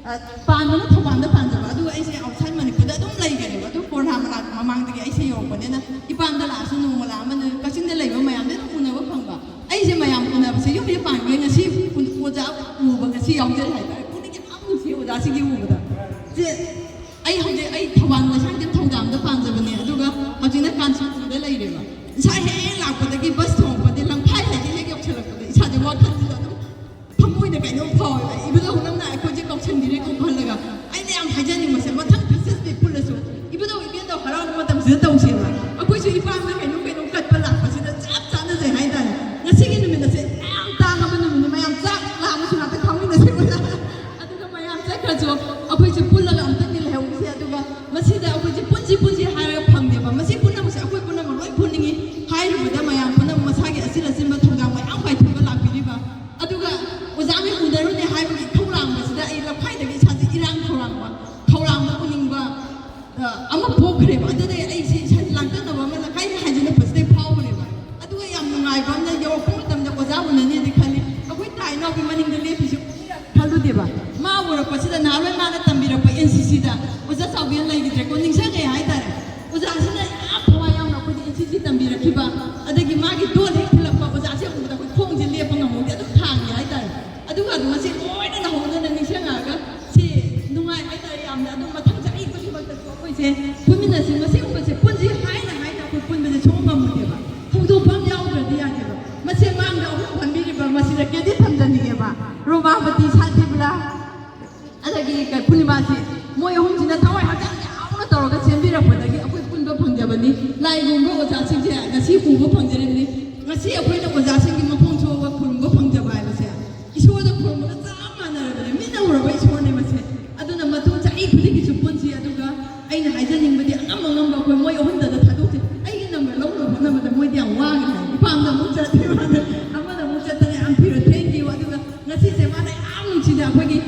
ꯑ, ꯄꯥꯟꯕꯅ ꯊꯧꯕꯥꯜꯗ ꯄꯥꯟꯖꯕ, ꯑꯗꯨꯒ ꯑꯩꯁꯦ ꯑꯥꯎꯠꯁꯥꯏꯠ ꯃꯅꯤꯄꯨꯔꯗ ꯑꯗꯨꯝ ꯂꯩꯈꯔꯦꯕ꯫ ꯑꯗꯨꯝ ꯇꯧꯁꯦꯅ ꯏꯄꯥꯝꯗ ꯂꯥꯛꯑꯁꯨ ꯅꯣꯡꯃ ꯂꯥꯛꯑꯃꯅ ꯀꯛꯆꯤꯡꯗ ꯂꯩꯕ ꯃꯌꯥꯝꯗ ꯑꯗꯨꯝ ꯎꯅꯕ ꯐꯪꯕ꯫ ꯑꯩꯁꯦ ꯃꯌꯥꯝ ꯎꯅꯕꯁꯦ ꯌꯨꯝꯁꯦ ꯄꯥꯟꯈ꯭ꯔꯦ, ꯉꯁꯤ ꯎ-, ꯑꯣꯖꯥ ꯎꯕ ꯉꯁꯤ ꯌꯥꯎꯖꯔꯦ ꯍꯥꯏꯇꯥꯔꯦ꯫ ꯄꯨꯛꯅꯤꯡ ꯌꯥꯝ ꯅꯨꯡꯁꯤ ꯑꯣꯖꯥꯁꯤꯡꯒꯤ ꯎꯕꯗ꯫ ꯁꯦ, ꯑꯩ ꯍꯧꯖꯤꯛ ꯑꯩ ꯊꯧꯕꯥꯜ ꯂꯩꯁꯥꯡꯊꯦꯝ ꯊꯧꯗꯥꯝꯗ ꯄꯥꯟꯖꯕꯅꯦ, ꯑꯗꯨꯒ ꯍꯧꯖꯤꯛꯅ ꯀꯥꯟꯆꯤꯄꯨꯔꯗ ꯂꯩꯔꯦꯕ꯫ ꯏꯁꯥ ꯍꯦꯛ ꯍꯦꯛ ꯂꯥꯛꯄꯗꯒꯤ ꯕꯁ ꯊꯣꯡꯉꯛꯄꯗꯤ ꯂꯝꯈꯥꯏ ꯍꯥꯏꯗꯤ ꯍꯦꯛ ꯌꯧꯁꯜꯂꯛꯄꯗ ꯏꯁꯥꯁꯦ ꯋꯥꯈꯜꯁꯤꯗ ꯑꯗꯨꯝ ꯊꯃꯣꯏꯗ ꯀꯩꯅꯣꯝ ꯐꯥꯎꯋꯦꯕ꯫ ꯏꯕꯨꯙꯧ ꯅꯪꯅ ꯑꯩꯈꯣꯏꯁꯦ ꯀꯧꯁꯟꯕꯤꯔꯦꯀꯣ ꯈꯜꯂꯒ ꯑꯩꯅ ꯌꯥꯝ ꯍꯥꯏꯖꯅꯤꯡꯕꯁꯦ, ꯃꯊꯪ ꯐꯦꯁꯇꯤꯚꯦꯜ ꯄꯨꯜꯂꯁꯨ ꯏꯕꯨꯙꯧ ꯏꯕꯦꯟꯗꯧ ꯍꯔꯥꯎꯕ ꯃꯇꯝꯁꯤꯗ ꯇꯧꯁꯦꯕ꯫ ꯑꯩꯈꯣꯏꯁꯨ ꯏꯄꯥꯝꯗ ꯀꯩꯅꯣꯝ ꯀꯩꯅꯣꯝ ꯀꯠꯄ ꯂꯥꯛꯄꯁꯤꯗ ꯆꯞ ꯆꯥꯟꯅꯖꯩ ꯍꯥꯏꯇꯥꯔꯦ꯫ ꯉꯁꯤꯒꯤ ꯅꯨꯃꯤꯠ ꯑꯁꯦ ꯌꯥꯝ ꯇꯥꯡꯉꯕ ꯅꯨꯃꯤꯠꯅꯤ, ꯃꯌꯥꯝ ꯆꯥꯛ ꯂꯥꯝꯃꯁꯨ ꯉꯥꯛꯇ ꯈꯥꯎꯃꯤꯟꯅꯁꯦ ꯑꯣꯖꯥ꯫ ꯑꯗꯨꯒ ꯃꯌꯥꯝ ꯆꯠꯈ꯭ꯔꯁꯨ ꯑꯩꯈꯣꯏꯁꯦ ꯄꯨꯜꯂꯒ ꯑꯝꯇꯪꯗꯤ ꯂꯩꯍꯧꯈꯤꯁꯦ꯫ ꯑꯗꯨꯒ ꯃꯁꯤꯗ ꯑꯩꯈꯣꯏꯁꯦ ꯄꯨꯟꯁꯤ ꯄꯨꯟꯁꯤ ꯍꯥꯏꯔꯒ ꯐꯪꯗꯦꯕ꯫ ꯃꯁꯤ ꯄꯨꯝꯅꯃꯛꯁꯦ ꯑꯩꯈꯣꯏ ꯄꯨꯝꯅꯃꯛ ꯂꯣꯏ ꯄꯨꯟꯅꯤꯡꯉꯤ꯫ ꯍꯥꯏꯔꯨꯕꯗ ꯃꯌꯥꯝ ꯄꯨꯝꯅꯃꯛ ꯃꯁꯥꯒꯤ ꯑꯆꯤꯟ ꯑꯆꯤꯟꯕ ꯊꯧꯗꯥꯡ ꯃꯌꯥꯝ ꯀꯥꯏꯊꯣꯛꯑꯒ ꯂꯥꯛꯄꯤꯔꯤꯕ꯫ ꯑꯗꯨꯒ ꯑꯣꯖꯥ ꯃꯌꯥꯝ ꯎꯅꯔꯨꯅꯦ ꯍꯥꯏꯕꯒꯤ ꯈꯧꯔꯥꯡꯕꯁꯤꯗ ꯑꯩ ꯂꯝꯈꯥꯏꯗꯒꯤ ꯏꯁꯥꯁꯦ ꯏꯔꯥꯡ ꯈꯧꯔꯥꯡꯕ, ꯈꯧꯔꯥꯡꯕ ꯎꯅꯤꯡꯕ, ꯑ, ꯑꯃ ꯄꯣꯛꯈ꯭ꯔꯦꯕ꯫ ꯑꯗꯨꯗꯩ ꯑꯩꯁꯦ ꯏꯁꯥꯁꯦ ꯂꯥꯡꯇꯛꯅꯕ ꯑꯃ ꯂꯝꯈꯥꯏꯗ ꯍꯥꯏꯖꯤꯜꯂꯛꯄꯁꯤꯗꯩ ꯐꯥꯎꯈ꯭ꯔꯦꯕ꯫ ꯑꯗꯨꯒ ꯌꯥꯝ ꯅꯨꯡꯉꯥꯏꯕ ꯑꯃꯅ ꯌꯧꯔꯛꯄ ꯃꯇꯝꯗ ꯑꯣꯖꯥ ꯎꯅꯅꯦꯗꯤ ꯈꯜꯂꯤ꯫ ꯑꯩꯈꯣꯏ ꯇꯥ ꯏꯅꯥꯎꯒꯤ ꯃꯅꯤꯡꯗ ꯂꯦꯞꯄꯤꯁꯦ ꯈꯜꯂꯨꯗꯦꯕ꯫ ꯃꯥ ꯎꯔꯛꯄꯁꯤꯗ ꯅꯍꯥꯟꯋꯥꯏ ꯃꯥꯅ ꯇꯝꯕꯤꯔꯛꯄ ꯑꯦꯟ ꯁꯤ ꯁꯤꯗ ꯑꯣꯖꯥ ꯆꯥꯎꯕꯦꯟ ꯂꯩꯈꯤꯗ꯭ꯔꯦꯀꯣ, ꯅꯤꯡꯁꯤꯡꯉꯦ ꯍꯥꯏꯇꯥꯔꯦ꯫ ꯑꯣꯖꯥꯁꯤꯅ ꯌꯥꯝ ꯊꯋꯥꯏ ꯌꯥꯎꯅ ꯑꯩꯈꯣꯏꯗ ꯑꯦꯟ ꯁꯤ ꯁꯤ ꯇꯝꯕꯤꯔꯛꯈꯤꯕ, ꯑꯗꯒꯤ ꯃꯥꯒꯤ ꯗꯣꯜ ꯍꯦꯛ ꯊꯤꯜꯂꯛꯄ ꯑꯣꯖꯥꯁꯦ ꯎꯕꯗ ꯑꯩꯈꯣꯏ ꯈꯣꯡꯁꯦ ꯂꯦꯞꯄ ꯉꯝꯍꯧꯗꯦ, ꯑꯗꯨꯝ ꯊꯥꯡꯉꯦ ꯍꯥꯏꯇꯥꯔꯦ꯫ ꯑꯗꯨꯒ ꯑꯗꯨꯝ ꯉꯁꯤ ꯂꯣꯏꯅ ꯅꯍꯧꯗꯅ ꯅꯤꯡꯁꯤꯡꯉꯛꯑꯒ ꯁꯤ ꯅꯨꯡꯉꯥꯏ ꯍꯥꯏꯇꯥꯔꯦ ꯌꯥꯝꯅ꯫ ꯑꯗꯨꯝ ꯃꯊꯪ ꯆꯍꯤ ꯈꯨꯗꯤꯡꯃꯛꯇꯁꯨ ꯑꯩꯈꯣꯏꯁꯦ ꯄꯨꯟꯃꯤꯟꯅꯁꯤ, ꯃꯁꯤꯒꯨꯝꯕꯁꯦ ꯄꯨꯟꯁꯤ ꯍꯥꯏꯅ ꯍꯥꯏꯅ ꯑꯩꯈꯣꯏ ꯄꯨꯟꯕꯁꯦ ꯁꯨꯡꯉꯝ ꯉꯝꯃꯣꯏꯗꯦꯕ꯫ ꯊꯧꯗꯣꯛ ꯑꯃ ꯌꯥꯎꯗ꯭ꯔꯗꯤ ꯌꯥꯗꯦꯕ꯫ ꯃꯁꯦ ꯃꯥꯡꯗ ꯑꯍꯨꯝ ꯐꯝꯕꯤꯔꯤꯕ ꯃꯁꯤꯗ ꯀꯦꯟꯗꯤ ꯊꯝꯖꯅꯤꯡꯉꯦꯕ꯫ ꯔꯣꯃꯥꯄꯇꯤ ꯁꯥꯟꯇꯤꯕꯂꯥ, ꯑꯗꯒꯤ ꯀꯩ ꯄꯨꯔꯅꯤꯃꯥꯁꯤ, ꯃꯣꯏ ꯑꯍꯨꯝꯁꯤꯅ ꯊꯋꯥꯏ ꯍꯛꯆꯥꯡ ꯌꯥꯎꯅ ꯇꯧꯔꯒ ꯆꯦꯟꯕꯤꯔꯛꯄꯗꯒꯤ ꯑꯩꯈꯣꯏ ꯄꯨꯟꯕ ꯐꯪꯖꯕꯅꯤ꯫ ꯂꯥꯏꯒꯨꯝꯕ ꯑꯣꯖꯥꯁꯤꯡꯁꯦ ꯉꯁꯤ ꯎꯕ ꯐꯪꯖꯔꯤꯕꯅꯤ꯫ ꯉꯁꯤ ꯑꯩꯈꯣꯏꯅ ꯑꯣꯖꯥꯁꯤꯡꯒꯤ ꯃꯈꯣꯡ ꯁꯣꯛꯑꯒ ꯈꯨꯔꯨꯝꯕ ꯐꯪꯖꯕ ꯍꯥꯏꯕꯁꯦ ꯏꯁꯣꯔꯗ ꯈꯨꯔꯨꯝꯕꯒ ꯆꯞ ꯃꯥꯟꯅꯔꯕꯅꯤ꯫ ꯃꯤꯠꯅ ꯎꯔꯕ ꯏꯁꯣꯔꯅꯦ ꯃꯁꯦ꯫ ꯑꯗꯨꯅ ꯃꯇꯨꯡ ꯆꯍꯤ ꯈꯨꯗꯤꯡꯒꯤꯁꯨ ꯄꯨꯟꯁꯤ꯫ ꯑꯗꯨꯒ ꯑꯩꯅ ꯍꯥꯏꯖꯅꯤꯡꯕꯗꯤ ꯑꯉꯝ ꯑꯉꯝꯕ ꯑꯩꯈꯣꯏ ꯃꯣꯏ ꯑꯍꯨꯝꯗꯗ ꯊꯥꯗꯣꯛꯁꯦ꯫ ꯑꯩꯒꯤ ꯅꯝꯕꯔ ꯂꯧꯅꯕ ꯍꯣꯠꯅꯕꯗ ꯃꯣꯏꯗꯤ ꯌꯥꯝ ꯋꯥꯒꯅꯤ ꯍꯥꯏ꯫ ꯏꯄꯥꯝꯗ ꯑꯃꯨꯛ ꯆꯠꯇꯦ, ꯃꯥꯅ ꯑꯃꯗ ꯑꯃꯨꯛ ꯆꯠꯇꯅ ꯌꯥꯝ ꯊꯤꯔꯣ꯫ Thank you꯫ ꯑꯗꯨꯒ ꯉꯁꯤꯁꯦ ꯃꯥꯅ ꯌꯥꯝ ꯅꯨꯡꯁꯤꯅ ꯑꯩꯈꯣꯏꯒꯤ